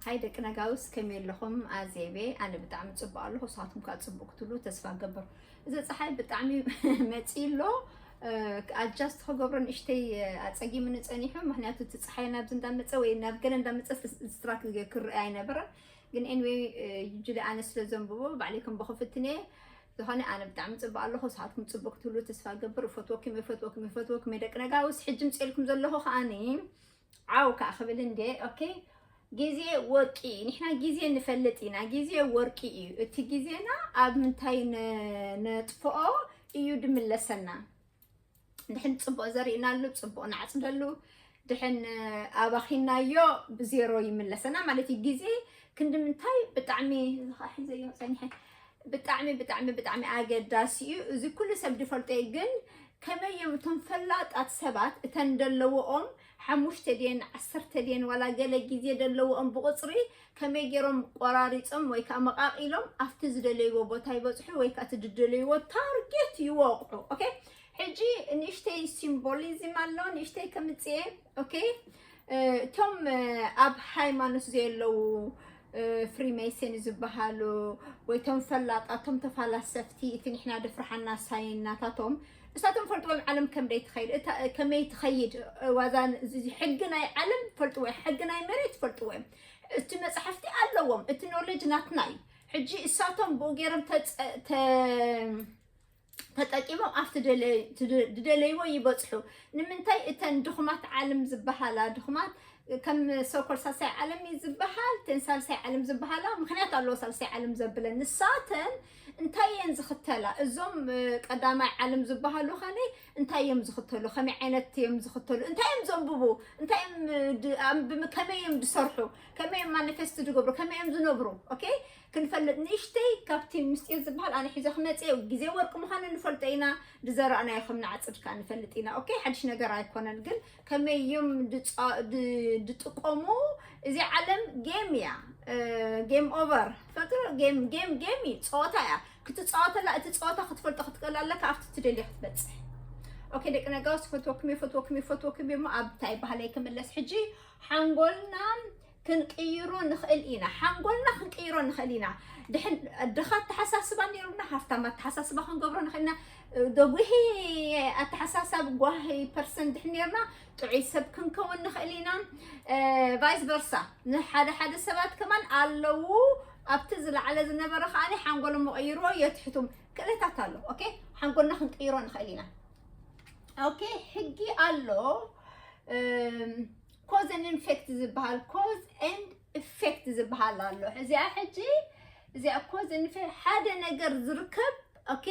ሃይ ደቂ ነጋውስ፣ ከመይ ኣለኹም? ኣዜቤ፣ ኣነ ብጣዕሚ ጽቡቕ ኣለኹ፣ ንስኻትኩም ከኣ ጽቡቕ ክትብሉ ተስፋ እገብር። እዚ ጸሓይ ብጣዕሚ መጺኡ ኣሎ። ኣጃስት ክገብሮ ንእሽተይ ኣጸጊሙኒ ጸኒሑ፣ ምኽንያቱ እቲ ጸሓይ ናብዚ እንዳመጸ ወይ ናብ ገለ እንዳመጸ ስትራክ ክረአ ኣይነበረን። ግን ኤንወይ ዩጅሊ ኣነ ስለ ዘንብቦ ባዕለይ ከም ብኽፍትኔ ዝኾነ ኣነ ብጣዕሚ ጽቡቕ ኣለኹ፣ ንስኻትኩም ጽቡቕ ክትብሉ ተስፋ እገብር። እፈትወኩም፣ እፈትወኩም፣ እፈትወኩም ደቂ ነጋውስ። ሕጂ ምጽኤልኩም ዘለኹ ከኣኒ ዓው ከዓ ክብል እንዴ። ኦኬ፣ ግዜ ወርቂ እዩ። ንሕና ግዜ ንፈልጥ ኢና። ግዜ ወርቂ እዩ። እቲ ግዜና ኣብ ምንታይ ነ- ነጥፍኦ እዩ ድምለሰና። ድሕን ጽቡቕ ዘሪእናሉ፣ ጽቡቕ ንዓጽደሉ፣ ድሕን ኣባኺናዮ ብዜሮ ይምለሰና ማለት እዩ። ግዜ ክንዲ ምንታይ ብጣዕሚ ሒዘዮ ጸኒሐ ብጣዕሚ ብጣዕሚ ብጣዕሚ ኣገዳሲ እዩ። እዚ ኩሉ ሰብ ዝፈልጦ እዩ፣ ግን ከመይ እዮም እቶም ፈላጣት ሰባት እተን ደለዎኦም ሓሙሽተ ድየን ዓሰርተ ድየን ዋላ ገለ ግዜ ደለዎኦም ብቁፅሪ ከመይ ገይሮም ቆራሪፆም ወይ ከዓ መቃቂሎም ኣብቲ ዝደለይዎ ቦታ ይበፅሑ ወይ ከዓ እቲ ዝደለይዎ ታርጌት ይወቅዑ። ኦኬ፣ ሕጂ ንእሽተይ ሲምቦሊዝም ኣሎ፣ ንእሽተይ ከምፅኤ። ኦኬ፣ እቶም ኣብ ሃይማኖት ዘየለዉ ፍሪሜሰን ዝበሃሉ ወይ ቶም ፈላጣ ቶም ተፋላሰፍቲ እቲ ንሕና ድፍርሓና ሳይን ናታቶም እሳቶም ፈልጥዎም ዓለም ከምደይ ትኸይድ እታ- ከመይ ትኸይድ ዋዛ እዚ ሕጊ ናይ ዓለም ፈልጥዎ እዮም፣ ሕጊ ናይ መሬት ፈልጥዎ እዮም። እቲ መፅሓፍቲ ኣለዎም፣ እቲ ኖሌጅ ናትና እዩ። ሕጂ እሳቶም ብኡ ገይሮም ተፀ- ተ- ተጠቂሞም ኣብቲ ደለ- ትደ- ዝደለይዎ ይበፅሑ። ንምንታይ እተን ድኹማት ዓለም ዝበሃላ ድኹማት ከም ሶኮል ሳልሳይ ዓለም እዩ ዝበሃል፣ ተን ሳልሳይ ዓለም ዝበሃላ ምክንያት ኣለዎ። ሳልሳይ ዓለም ዘብለን ንሳተን እንታይ እየን ዝኽተላ? እዞም እ፣ ቀዳማይ ዓለም ዝበሃሉ ኸነ እንታይ እዮም ዝኽተሉ? ከመይ ዓይነት እዮም ዝኽተሉ? እንታይ እዮም ዘንብቡ? እንታይ እዮም እ፣ ድ- ኣንብ- ከመይ እዮም ዝሰርሑ? ከመይ እዮም ማኒፌስት ዝገብሩ? ከመይ እዮም ዝነብሩ? ኦኬ፣ ክንፈልጥ ንእሽተይ ካብቲ ምስጢር ዝበሃል ኣነ ሒዘ ክመፅእ ግዜ ወርቂ ምዃኑ ንፈልጦ ኢና። ዝዘራእናዮ ከም ንዓፅድ ከዓ ንፈልጥ ኢና። ኦኬ፣ ሓድሽ ነገር ኣይኮነን፣ ግን ከመይ እዮም ድፃ- ድ- ድጥቀሙ? እዚ ዓለም ጌም እያ። ጌም ኦቨር ፈጥሮ ጌም ጌም ጌም እዩ፣ ፀወታ እያ። ክትፃወተላ እቲ ፀወታ ክትፈልጦ ክትክእል ኣለካ። ኣብቲ ትደልዮ ክትበፅሕ። ኦኬ ደቂ ነጋውስ፣ ፈትወኩም እየ፣ ፈትወኩም እየ፣ ፈትወኩም እየ። እሞ ኣብ እንታይ ባህለይ ክምለስ ሕጂ? ሓንጎልና ክንቅይሮ ንኽእል ኢና። ሓንጎልና ክንቅይሮ ንኽእል ኢና። ድሕን ድኻ ኣተሓሳስባ ነይሩና ሃፍታም ኣተሓሳስባ ክንገብሮ ንኽእል ኢና። ደጉሂ ኣተሓሳሳብ ጓሂ ፐርሰን ድሕን ነርና ጥዑይ ሰብ ክንከውን ንኽእል ኢና። ቫይስ ቨርሳ ንሓደ ሓደ ሰባት ከማን ኣለዉ ኣብቲ ዝለዓለ ዝነበረ ከዓኒ ሓንጎሎም መቐይርዎ የትሕቱም ክእለታት ኣሎ። ኦኬ፣ ሓንጎልና ክንቅይሮ ንኽእል ኢና። ኦኬ፣ ሕጊ ኣሎ። ኮዝ ኤንድ ኢፌክት ዝበሃል፣ ኮዝ ኤንድ ኢፌክት ዝበሃል ኣሎ። እዚኣ ሕጂ እዚኣ ኮዝ ኤንድ ኢፌክት ሓደ ነገር ዝርከብ ኦኬ፣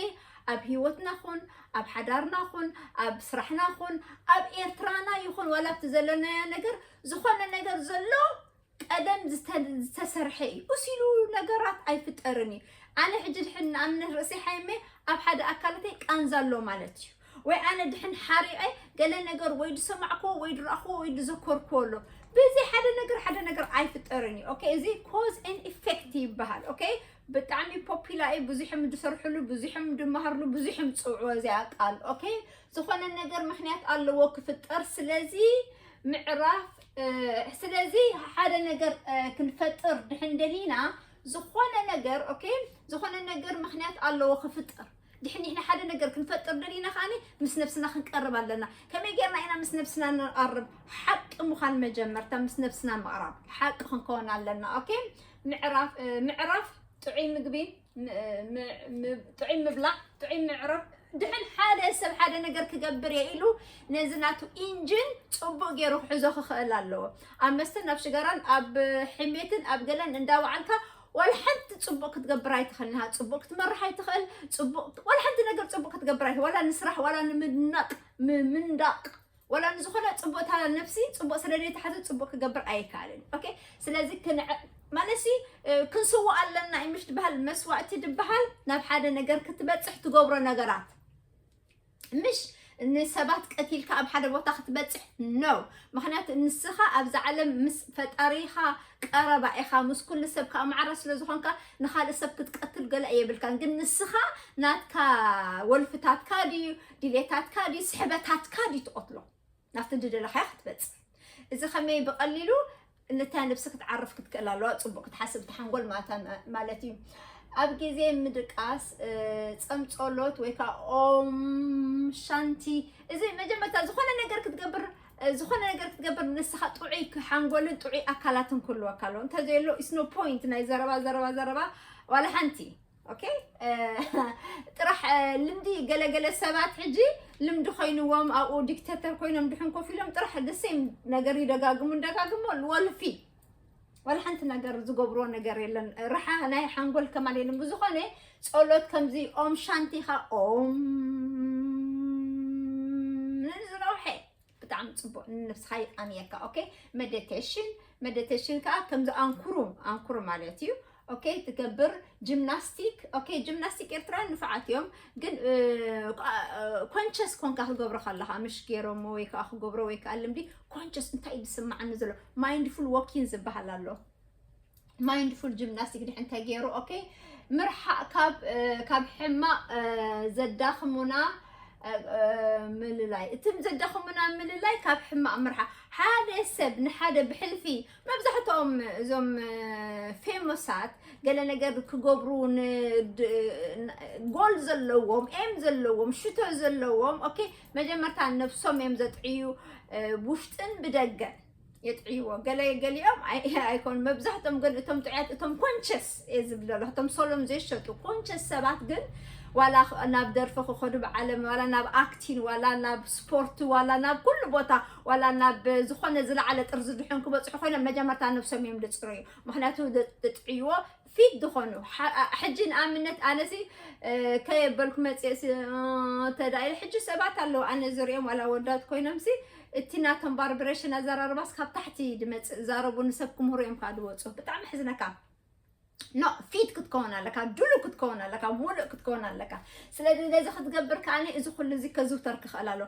ኣብ ህይወትና ኹን ኣብ ሓዳርና ኹን ኣብ ስራሕና ኹን ኣብ ኤርትራና ይኹን ዋላ ኣብቲ ዘለናዮ ነገር ዝኾነ ነገር ዘሎ ቀደም ዝተ- ዝተሰርሐ እዩ። እሱ ኢሉ ነገራት ኣይፍጠርን እዩ። ኣነ ሕጂ ድሕን ንኣብነት ርእሰይ ሓይመ ኣብ ሓደ ኣካላተይ ቃንዛ ኣሎ ማለት እዩ። ወይ ኣነ ድሕን ሓሪቐ ገለ ነገር ወይ ዝሰማዕክዎ ወይ ዝረኣኽዎ ወይ ዝዘከርክዎ ኣሎ። ብዚ ሓደ ነገር ሓደ ነገር ኣይፍጠርን እዩ። ኦኬ፣ እዚ ኮዝ ኤን ኢፌክት ይበሃል። ኦኬ፣ ብጣዕሚ ፖፒላ እዩ። ብዙሕም ዝሰርሕሉ፣ ብዙሕም ዝመሃርሉ፣ ብዙሕም ዝፅውዕዎ እዚኣ ቃል። ኦኬ፣ ዝኾነ ነገር ምክንያት ኣለዎ ክፍጠር። ስለዚ ምዕራፍ እ፣ ስለዚ ሓደ ነገር እ፣ ክንፈጥር ድሕን ደሊና ዝኾነ ነገር ኦኬ፣ ዝኾነ ነገር ምክንያት ኣለዎ ክፍጠር። ድሕን ንሕና ሓደ ነገር ክንፈጥር ደሊና ከዓኒ ምስ ነብስና ክንቀርብ ኣለና። ከመይ ጌርና ኢና ምስ ነብስና ንቐርብ? ሓቂ ምዃን መጀመርታ ምስ ነብስና ምቕራብ ሓቂ ክንከውን ኣለና። ኦኬ፣ ምዕራፍ እ፣ ምዕራፍ ጥዑይ ምግቢ ም- ም- ም- ጥዑይ ምብላዕ ጥዑይ ምዕራፍ። ድሕን ሓደ ሰብ ሓደ ነገር ክገብር እየ ኢሉ ነዚ ናቱ ኢንጂን ፅቡቅ ገይሩ ክሕዞ ክኽእል ኣለዎ። ኣብ መስተን ኣብ ሽጋራን ኣብ ሕሜትን ኣብ ገለን እንዳወዓልካ ዋላ ሓንቲ ፅቡቅ ክትገብር ኣይትኽእል። ንሃ ፅቡቅ ክትመርሕ ኣይትኽእል። ፅቡቅ ዋላ ሓንቲ ነገር ፅቡቅ ክትገብር ኣይትኽእል። ዋላ ንስራሕ ዋላ ንምድናቅ ም- ምንዳቅ ዋላ ንዝኾነ ፅቡቅ እታ ነብሲ ፅቡቅ ስለ ዘይተሓዘ ፅቡቅ ክገብር ኣይከኣልን። ኦኬ፣ ስለዚ ክንዕ ማለትሲ እ፣ ክንስውእ ኣለና እዩ ምሽ ትበሃል። መስዋእቲ ድበሃል ናብ ሓደ ነገር ክትበፅሕ ትገብሮ ነገራት ምሽ ንሰባት ቀቲልካ ኣብ ሓደ ቦታ ክትበፅሕ ነው። ምክንያቱ ንስኻ ኣብዛ ዓለም ምስ ፈጣሪኻ ቀረባ ኢኻ፣ ምስ ኩሉ ሰብ ከዓ ማዕረ ስለ ዝኾንካ ንኻልእ ሰብ ክትቀትል ገለ የብልካን። ግን ንስኻ ናትካ ወልፍታትካ ድዩ ድሌታትካ ድዩ ስሕበታትካ ድዩ ትቐትሎ ናብቲ ዝደለኻዮ ክትበፅሕ። እዚ ከመይ ብቐሊሉ ነታ ነብሲ ክትዓርፍ ክትክእል ኣለዋ። ጽቡቅ ክትሓስብ፣ እቲ ሓንጎል ማታ ማለት እዩ። ኣብ ግዜ ምድቃስ ጸም ጸሎት ወይ ከዓ ኦም ሻንቲ፣ እዚ መጀመርታ ዝኾነ ነገር ክትገብር፣ ዝኾነ ነገር ክትገብር ንስኻ ጥዑይ ሓንጎልን ጥዑይ ኣካላትን ክህልወካ ኣለዎ። እንተዘየሎ is no point ናይ ዘረባ ዘረባ ዘረባ ዋላ ሓንቲ። ኦኬ፣ ጥራሕ ልምዲ፣ ገለገለ ሰባት ሕጂ ልምዲ ኮይንዎም ኣብኡ ዲክተተር ኮይኖም ድሕን ኮፍ ኢሎም ጥራሕ ደሴም ነገር ይደጋግሙ እንደጋግሞ ወልፊ ዋላ ሓንቲ ነገር ዝገብርዎ ነገር የለን። ርሓ ናይ ሓንጎል ከማን የለን። ብዝኾነ ጸሎት ከምዚ ኦም ሻንቲኻ ኦም ንዝነውሐ ብጣዕሚ ጽቡቕ ንነብስኻ ይቃንየካ። ኦኬ፣ ሜዲቴሽን፣ ሜዲቴሽን ከዓ ከምዚ ኣንኩሩ ኣንኩሩ ማለት እዩ። ኦኬ፣ ትገብር ጂምናስቲክ። ኦኬ፣ ጂምናስቲክ ኤርትራውያን ንፉዓት እዮም፣ ግን ኮንሸስ ኮንካ ክገብሮ ከለኻ፣ ምሽ ገይሮሞ ወይ ከዓ ክገብሮ ወይ ከዓ ልምዲ ኮንሸስ እንታይ እዩ ዝስማዓኒ ዘሎ፣ ማይንድፉል ዎኪን ዝበሃል ኣሎ። ማይንድፉል ጂምናስቲክ ድሕን ተገይሩ። ኦኬ፣ ምርሓቕ ካብ ካብ ሕማቕ ዘዳኽሙና ምልላይ፣ እትም ዘዳኽሙና ምልላይ ካብ ሕማቕ ምርሓቕ። ሓደ ሰብ ንሓደ ብሕልፊ፣ መብዛሕትኦም እዞም ፌሞሳት ገለ ነገር ክገብሩ ጎል ዘለዎም፣ ኤም ዘለዎም፣ ሽቶ ዘለዎም፣ ኦኬ፣ መጀመርታ ነብሶም እዮም ዘጥዕዩ፣ ውሽጥን ብደገ የጥዕይዎ። ገለ ገሊኦም ኣይኮኑ፣ መብዛሕቶም ግን እቶም ጥዑያት፣ እቶም ኮንሸስ እየ ዝብል ዘለኹ፣ እቶም ሶሎም ዘይሸጡ ኮንሸስ ሰባት ግን ዋላ ናብ ደርፊ ክኸዱ ብዓለም፣ ዋላ ናብ ኣክቲን፣ ዋላ ናብ ስፖርት፣ ዋላ ናብ ኩሉ ቦታ፣ ዋላ ናብ ዝኾነ ዝለዓለ ጥርዚ ድሕን ክበፅሑ ኮይኖም መጀመርታ ነብሶም እዮም ዝፅረዩ። ምክንያቱ ዘጥዕይዎ ፊት ዝኾኑ ሕጂ ንኣብነት ኣነሲ ከየበልኩ መፅእሲ ተዳኢለ ሕጂ ሰባት ኣለዉ ኣነ ዝሪኦም ዋላ ወዳት ኮይኖምሲ እቲ ናቶም ባርብሬሽን ኣዘራርባስ ካብ ታሕቲ ድመፅእ ዛረቡ ንሰብ ክምህሩ እዮም ከዓ ድወፁ። ብጣዕሚ ሕዝነካ ኖ ፊት ክትከውን ኣለካ፣ ድሉ ክትከውን ኣለካ፣ ሙሉእ ክትከውን ኣለካ። ስለዚ ነዚ ክትገብር ከዓኒ እዚ ኩሉ እዚ ከዝውተር ክኽእል ኣሎ።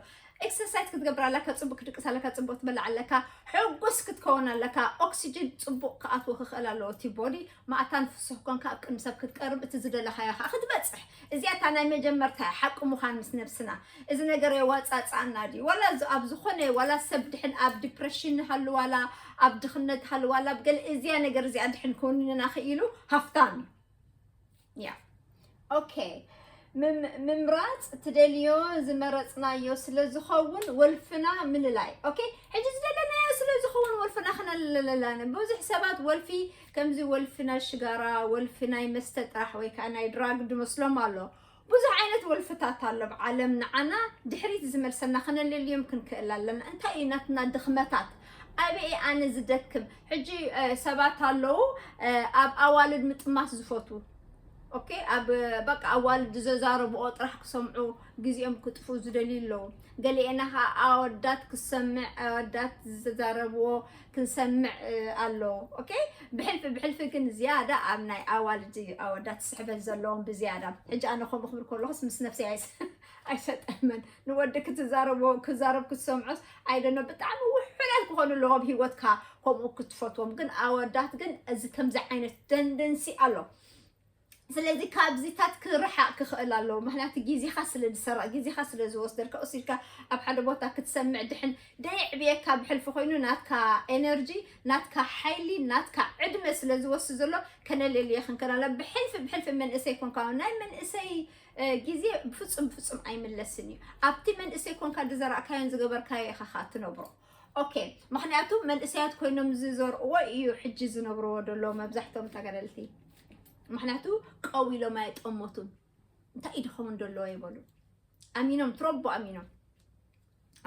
ኤክሰርሳይዝ ክትገብር ኣለካ፣ ፅቡቅ ክትድቅስ ኣለካ፣ ፅቡቅ ትበልዕ ኣለካ፣ ሕጉስ ክትከውን ኣለካ። ኦክሲጅን ፅቡቅ ክኣትዎ ክኽእል ኣለዎ እቲ ቦዲ። ማእታን ፍሱህ ኮንካ ኣብ ቅድሚ ሰብ ክትቀርብ እቲ ዝደለኻዮ ከዓ ክትበፅሕ። እዚኣ እታ ናይ መጀመርታ ሓቂ ምዃን ምስ ነብስና። እዚ ነገር የዋፃፃኣና ድዩ? ዋላ ኣብ ዝኾነ ዋላ ሰብ ድሕን ኣብ ዲፕሬሽን ሃሉ ዋላ ኣብ ድኽነት ሃሉ ዋላ ብገለ እዚኣ ነገር እዚኣ ድሕን ከውንንና ክኢሉ ሃፍታም እዩ። ያ ኦኬ፣ ምምራፅ ትደልዮ ዝመረፅናዮ ስለ ዝኸውን ወልፍና ምልላይ። ኦኬ፣ ሕጂ ዝደለናዮ ስለ ዝኸውን ወልፍና ክነልለላነ። ብዙሕ ሰባት ወልፊ ከምዚ ወልፊ ናይ ሽጋራ፣ ወልፊ ናይ መስተ ጥራሕ ወይ ከዓ ናይ ድራግ ድመስሎም ኣሎ። ብዙሕ ዓይነት ወልፍታት ኣሎ ኣብ ዓለም። ንዓና ድሕሪት ዝመልሰና ክነለልዮም ክንክእል ኣለና። እንታይ እዩ ናትና ድኽመታት? ኣበይ ኣነ ዝደክም? ሕጂ ሰባት ኣለዉ ኣብ ኣዋልድ ምጥማት ዝፈቱ። ኦኬ፣ ኣብ በቃ ኣዋልድ ዘዛረብኦ ጥራሕ ክሰምዑ ግዜኦም ክጥፍኡ ዝደልዩ ኣለዉ። ገሊኤና ከዓ ኣወዳት ክሰምዕ፣ ኣወዳት ዝተዛረብዎ ክንሰምዕ ኣሎ። ኦኬ፣ ብሕልፊ ብሕልፊ ግን ዝያዳ ኣብ ናይ ኣዋልድ ኣወዳት ስሕበት ዘለዎም ብዝያዳ። ሕጂ ኣነ ከምኡ ክብል ከለኹስ ምስ ነፍሲ ኣይሰጠመን። ንወዲ ክትዛረቦ ክዛረብ ክትሰምዖስ ኣይደኖ ብጣዕሚ ውሑዳት ክኾኑ ኣለዎም ኣብ ህይወትካ ከምኡ ክትፈትዎም። ግን ኣወዳት ግን እዚ ከምዚ ዓይነት ደንደንሲ ኣሎ። ስለዚ ካብዚታት ክርሓቕ ክኽእል ኣለዎ። ምክንያቱ ግዜኻ ስለ ዝሰረቕ፣ ግዜኻ ስለ ዝወስደልካ፣ ወሲድካ ኣብ ሓደ ቦታ ክትሰምዕ ድሕን ደየዕብየካ ብሕልፊ ኮይኑ ናትካ ኤነርጂ፣ ናትካ ሓይሊ፣ ናትካ ዕድመ ስለ ዝወስድ ዘሎ ከነለልየ ክንክእል ኣለና። ብሕልፊ ብሕልፊ መንእሰይ ኮንካ ናይ መንእሰይ ግዜ ብፍጹም ብፍጹም ኣይምለስን እዩ። ኣብቲ መንእሰይ ኮንካ ዝዘራእካዮን ዝገበርካዮ ኢኻ ከዓ ትነብሮ። ኦኬ፣ ምክንያቱ መንእሰያት ኮይኖም ዝዘርእዎ እዩ ሕጂ ዝነብርዎ ዘሎ መብዛሕቶም ተጋደልቲ። ምክንያቱ ቀው ኢሎም ኣየጠመቱን። እንታይ ይድኸሙ እንደለዎ ይበሉ። ኣሚኖም ትረቦ ኣሚኖም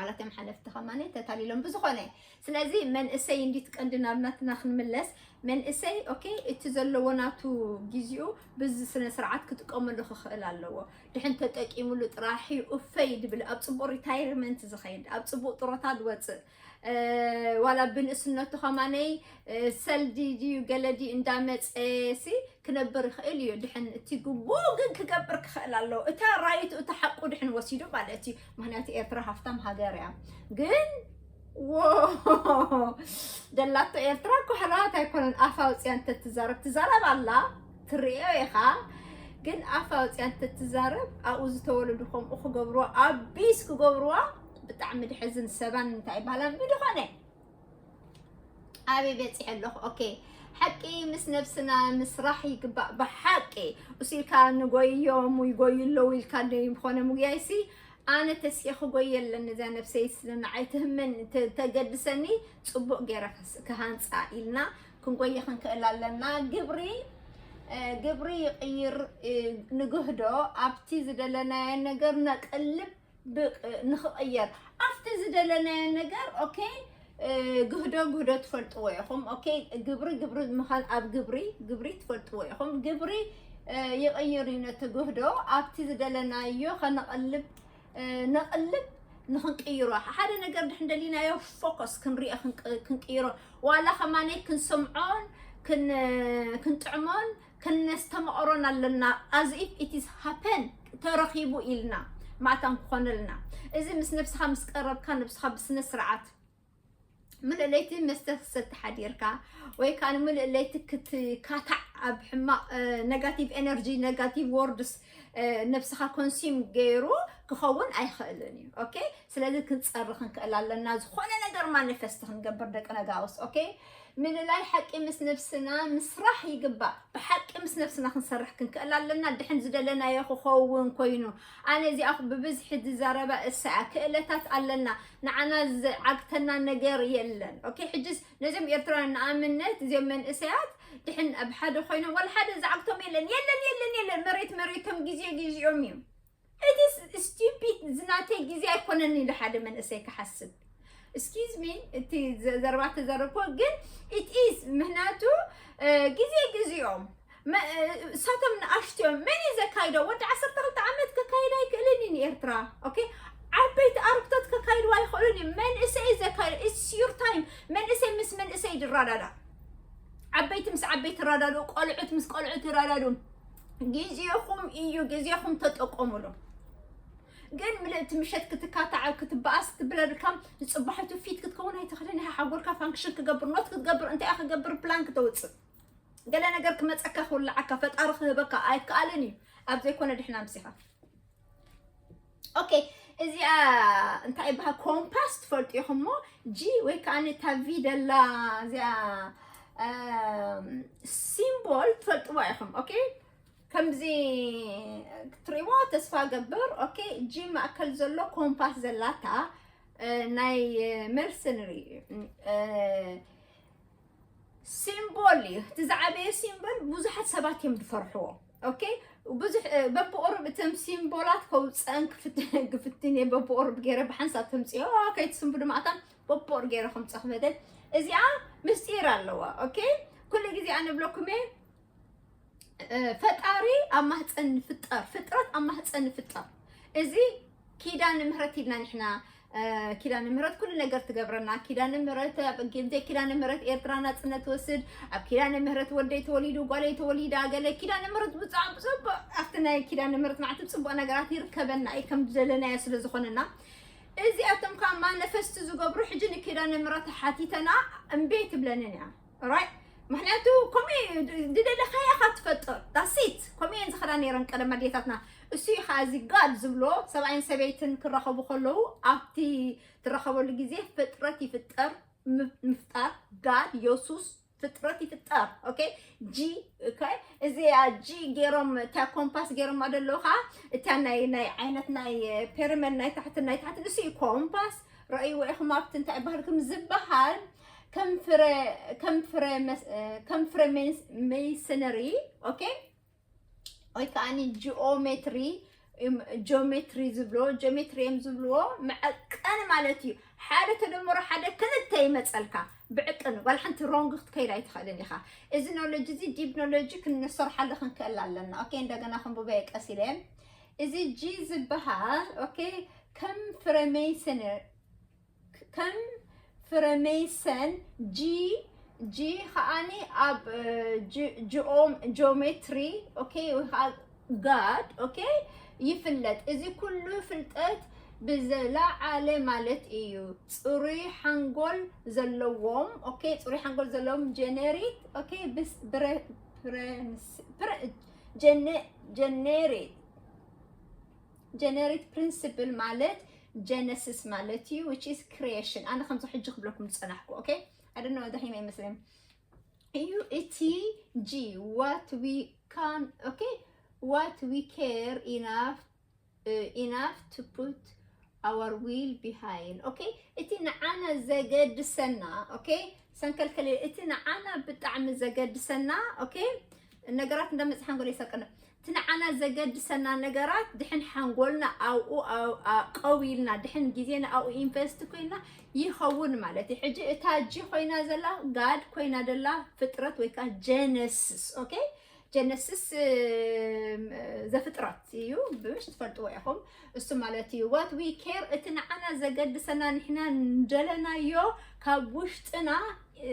ኣላትዮም ሓለፍቲ ከማነ ተታሊሎም ብዝኾነ። ስለዚ መንእሰይ እንዲት ቀንዲ ናብ ናትና ክንምለስ። መንእሰይ ኦኬ፣ እቲ ዘለዎ ናቱ ግዜኡ ብዚ ስነ ስርዓት ክጥቀመሉ ክኽእል ኣለዎ። ድሕን ተጠቂሙሉ ጥራሕ እዩ እፈይ ድብል ኣብ ፅቡቅ ሪታይርመንት ዝኸይድ፣ ኣብ ፅቡቅ ጥሮታ ዝወፅእ። ዋላ ብንእስነቱ ከማነይ ሰልዲ ድዩ ገለዲ እንዳመፀ ሲ ክነብር ይኽእል እዩ። ድሕን እቲ ግቡእ ግን ክገብር ክኽእል ኣለዎ። እታ ራይቱ እታ ሓቁ ድሕን ወሲዱ ማለት እዩ። ምክንያቱ ኤርትራ ሃፍታም ሃገር እያ። ግን ደላቶ ኤርትራ እኮ ሕራሃት ኣይኮነን። ኣፍ ኣውፅያ እንተትዛረብ ትዛረብ ኣላ ትርእዮ ኢኻ። ግን ኣፍ ኣውፅያ እንተትዛረብ ኣብኡ ዝተወለዱ ከምኡ ክገብርዋ ኣቢስ ክገብርዋ ብጣዕሚ ድሕዝን ሰባን እንታይ ይባሃላ ብድኾነ ኣበይ በፂሐ ኣለኹ? ኦኬ፣ ሓቂ ምስ ነብስና ምስራሕ ይግባእ። ብሓቂ እሱ ኢልካ ንጎዮም ይጎዩ ኣለዉ ኢልካ ዘይኮነ ምጉያይሲ፣ ኣነ ተሲኤ ክጎየ ኣለኒ እዛ ነብሰይ ስለ ንዓይ ትህመን ተ- ተገድሰኒ፣ ፅቡቅ ገይረ ክስ- ክሃንፃ ኢልና ክንጎየ ክንክእል ኣለና። ግብሪ እ፣ ግብሪ ይቕይር እ፣ ንግህዶ ኣብቲ ዝደለናዮ ነገር ነቅልብ ብ- ንኽቕየር ኣብቲ ዝደለናዮ ነገር። ኦኬ፣ እ፣ ግህዶ ግህዶ ትፈልጥዎ ኢኹም። ኦኬ፣ ግብሪ ግብሪ ምዃን ኣብ ግብሪ ግብሪ ትፈልጥዎ ኢኹም። ግብሪ እ፣ ይቕይር እዩ ነቲ ግህዶ ኣብቲ ዝደለናዮ ከነቕልብ እ፣ ነቕልብ ንኽንቅይሮ ሓደ ነገር ድሕን ደሊናዮ ፎከስ ክንሪኦ ክንቅ- ክንቅይሮ ዋላ ከማነይ ክንሰምዖን ክን- ክንጥዕሞን ክነስተማቕሮን ኣለና። As if it is happen ተረኺቡ ኢልና ማእታን ክኾነልና። እዚ ምስ ነብስኻ ምስ ቀረብካ ነብስኻ ብስነ ስርዓት ምልእ ለይቲ መስተ ክትሰቲ ሓዲርካ ወይ ከዓ ንምልእ ለይቲ ክትካታዕ ኣብ ሕማቕ negative energy negative words ነብስኻ ኮንሲም ገይሩ ክኸውን ኣይኽእልን እዩ። ኦኬ፣ ስለዚ ክንፀሪ ክንክእል ኣለና። ዝኾነ ነገር ማኒፌስት ክንገብር ደቂ ነጋውስ። ኦኬ፣ ምልላይ ሓቂ ምስ ነብስና ምስራሕ ይግባእ። ብሓቂ ምስ ነብስና ክንሰርሕ ክንክእል ኣለና። ድሕን ዝደለናዮ ክኸውን ኮይኑ ኣነ እዚኣ ብብዝሒ ዝዛረባ እሰኣ ክእለታት ኣለና። ንዓና ዝዓግተና ነገር የለን። ኦኬ፣ ሕጅስ ነዚም ኤርትራውያን ንኣብነት እዚም መንእሰያት ድሕን ኣብ ሓደ ኮይኖም ዋላ ሓደ ዝዓግቶም የለን የለን የለን የለን። መሬት መሬቶም ግዜ ግዜኦም እዩ። It is stupid። ዝናተይ ግዜ ኣይኮነን ኢሉ ሓደ መንእሰይ ክሓስብ። Excuse me፣ እቲ ዘ- ዘረባ ተዘረብኮ ግን it is ምክንያቱ እ፣ ግዜ ግዜኦም መ- እ፣ እሳቶም ንኣሽትዮም መን እዩ ዘካይዶ? ወዲ ዓሰርተ ክልተ ዓመት ከካይድ ኣይክእልን እዩ ንኤርትራ። ኦኬ፣ ዓበይቲ ኣርክቶት ከካይድዋ ኣይኽእሉን እዮም። መንእሰይ እዩ ዘካይዶ። It's your time። መንእሰይ ምስ መንእሰይ ይራዳዳ። ዓበይቲ ምስ ዓበይቲ ይራዳዱ፣ ቆልዑት ምስ ቆልዑት ይራዳዱ። ግዜኹም እዩ፣ ግዜኹም ተጠቀሙሉ። ግን ምልእቲ ምሸት ክትካታዕ ክትበኣስ ክትብለልካ ዝፅባሕቱ ፊት ክትከውን ኣይትኽእልን ኢኻ። ሓጎልካ ፋንክሽን ክገብር ኖት ክትገብር እንታይ ክገብር ፕላን ክተውፅእ ገለ ነገር ክመፀካ ክውልዓካ ፈጣሪ ክህበካ ኣይከኣልን እዩ። ኣብ ዘይኮነ ድሕና ምሲኻ ኦኬ፣ እዚኣ እንታይ ይበሃል? ኮምፓስ ትፈልጡ ኢኹም ሞ ጂ ወይ ከዓ እታ ቪ ደላ እዚኣ ሲምቦል ትፈልጥዋ ኢኹም። ኦኬ፣ ከምዚ ክትሪእዎ ተስፋ ገብር። ኦኬ፣ ጂ ማእከል ዘሎ ኮምፓስ ዘላታ እ፣ ናይ መርሰነሪ ሲምቦል እዩ። እቲ ዝዓበየ ሲምቦል ብዙሓት ሰባት እዮም ዝፈርሕዎ። ኦኬ፣ ብዙሕ እ፣ በብቁሩብ እቶም ሲምቦላት ከውፀን ክፍት- ክፍትን እየ። በብቁሩብ ገይረ ብሓንሳብ ተምፅኦ ከይትስንቡ ድማ ኣታን በብቁር ገይረ ከምፀ ክመደል እዚኣ ምስጢር ኣለዋ። ኦኬ፣ ኩሉ ግዜ ኣነ ብለኩም እየ እ፣ ፈጣሪ ኣብ ማህፀን ፍጠር ፍጥረት ኣብ ማህፀን ፍጠር እዚ ኪዳነ ምህረት ኢልና ንሕና እ፣ ኪዳነ ምህረት ኩሉ ነገር ትገብረና። ኪዳነ ምህረት ኣብ ግዜ ኪዳነ ምህረት ኤርትራ ናፅነት ትወስድ። ኣብ ኪዳነ ምህረት ወደይ ተወሊዱ ጓለይ ተወሊዳ ገለ ኪዳነ ምህረት ብፃ ብፅቡቅ ኣብቲ ናይ ኪዳነ ምህረት ማዕቲ ብፅቡቅ ነገራት ይርከበና እዩ ከም ዝደለናዮ ስለ ዝኾነና እዚኣቶም ከዓ ማነፈስቲ ዝገብሩ ሕጂ ንኪዳነ ምህረት ሓቲተና እምቢ ትብለንን እያ። ራይት፣ ምክንያቱ ከምኡ እዩ፣ ዝደለካያ ኢኻ ትፈጥር። ዳሲት ከምኡ እየን ዝኸዳ ነይረን ቀደም ኣዴታትና። እሱ እዩ ከዓ እዚ ጋድ ዝብሎ ሰብኣይን ሰበይትን ክራኸቡ ከለዉ ኣብቲ ትራኸበሉ ግዜ ፍጥረት ይፍጠር። ም- ምፍጣር ጋድ የሱስ ፍጥረት ይፍጠር። ኦኬ፣ ጂ ኦኬ፣ እዚ ጂ ገይሮም እታ ኮምፓስ ገይሮም ኣለዉ ከዓ እታ ናይ ናይ ዓይነት ናይ ፔርመን ናይ ታሕትን ናይ ታሕትን እሱ እዩ ኮምፓስ። ረእይዎ ኢኹም ኣብቲ እንታይ ባህልኩም ዝበሃል ከም ፍረ ከም ፍረ መስ- እ፣ ከም ፍረ ሜስ- ሜሰነሪ ኦኬ ወይ ከዓኒ ጂኦሜትሪ እም፣ ጂኦሜትሪ ዝብሎ ጂኦሜትሪ እዮም ዝብልዎ መዐቀኒ ማለት እዩ። ሓደ ተደምሮ ሓደ ክልተ ይመፀልካ ብዕቅን ጓል ሓንቲ ሮንግ ክትከይድ ኣይትኽእልን ኢኻ። እዚ ኖሎጂ እዚ ዲፕ ኖሎጂ ክንሰርሓሉ ክንክእል ኣለና። ኦኬ እንደገና ክንብበ ቀስ ኢለ እዚ ጂ ዝበሃል ኦኬ ከም ፍረሜሰን ከም ፍረሜሰን ጂ ጂ ከዓኒ ኣብ ጂኦሜትሪ ኦኬ ወይ ከዓ ጋድ ኦኬ ይፍለጥ። እዚ ኩሉ ፍልጠት ብዝለዓለ ማለት እዩ። ፅሩይ ሓንጎል ዘለዎም ኦኬ ፅሩይ ሓንጎል ዘለዎም ጀነሪት ኦኬ ብስ ብረ ፕረንስ ፕረ ጀነ ጀነሪት ጀነሪት ፕሪንስፕል ማለት ጀነሲስ ማለት እዩ which is creation። ኣነ ከምዚ ሕጂ ክብለኩም ዝፀናሕኩ ኦኬ I don't know, ደኺመ ይመስለኒ እዩ። እቲ G, what we can, okay, what we care enough, uh, enough to put our will behind, okay? እቲ ንዓና ዘገድሰና፣ okay? ሰንከልከል፣ እቲ ንዓና ብጣዕሚ ዘገድሰና፣ okay? ነገራት እንዳመጽእ ሓንጎል ይሰርቀና። እቲ ንዓና ዘገድሰና ነገራት ድሕን ሓንጎልና ኣብኡ፣ ኣብ-፣ ኣ-፣ ቀዊልና፣ ድሕን ግዜና ኣብኡ ኢንቨስት ኮይና ይኸውን ማለት እዩ። ሕጂ እታ G ኮይና ዘላ፣ ጋድ ኮይና ዘላ ፍጥረት ወይ ከዓ ጀነሲስ፣ okay? ጀነሲስ፣ እም፣ ዘፍጥረት እዩ፣ ብሽ ትፈልጥዎ ኢኹም። እሱ ማለት እዩ፣ what we care፣ እቲ ንዓና ዘገድሰና፣ ንሕና እንደለናዮ ካብ ውሽጥና፣ እ፣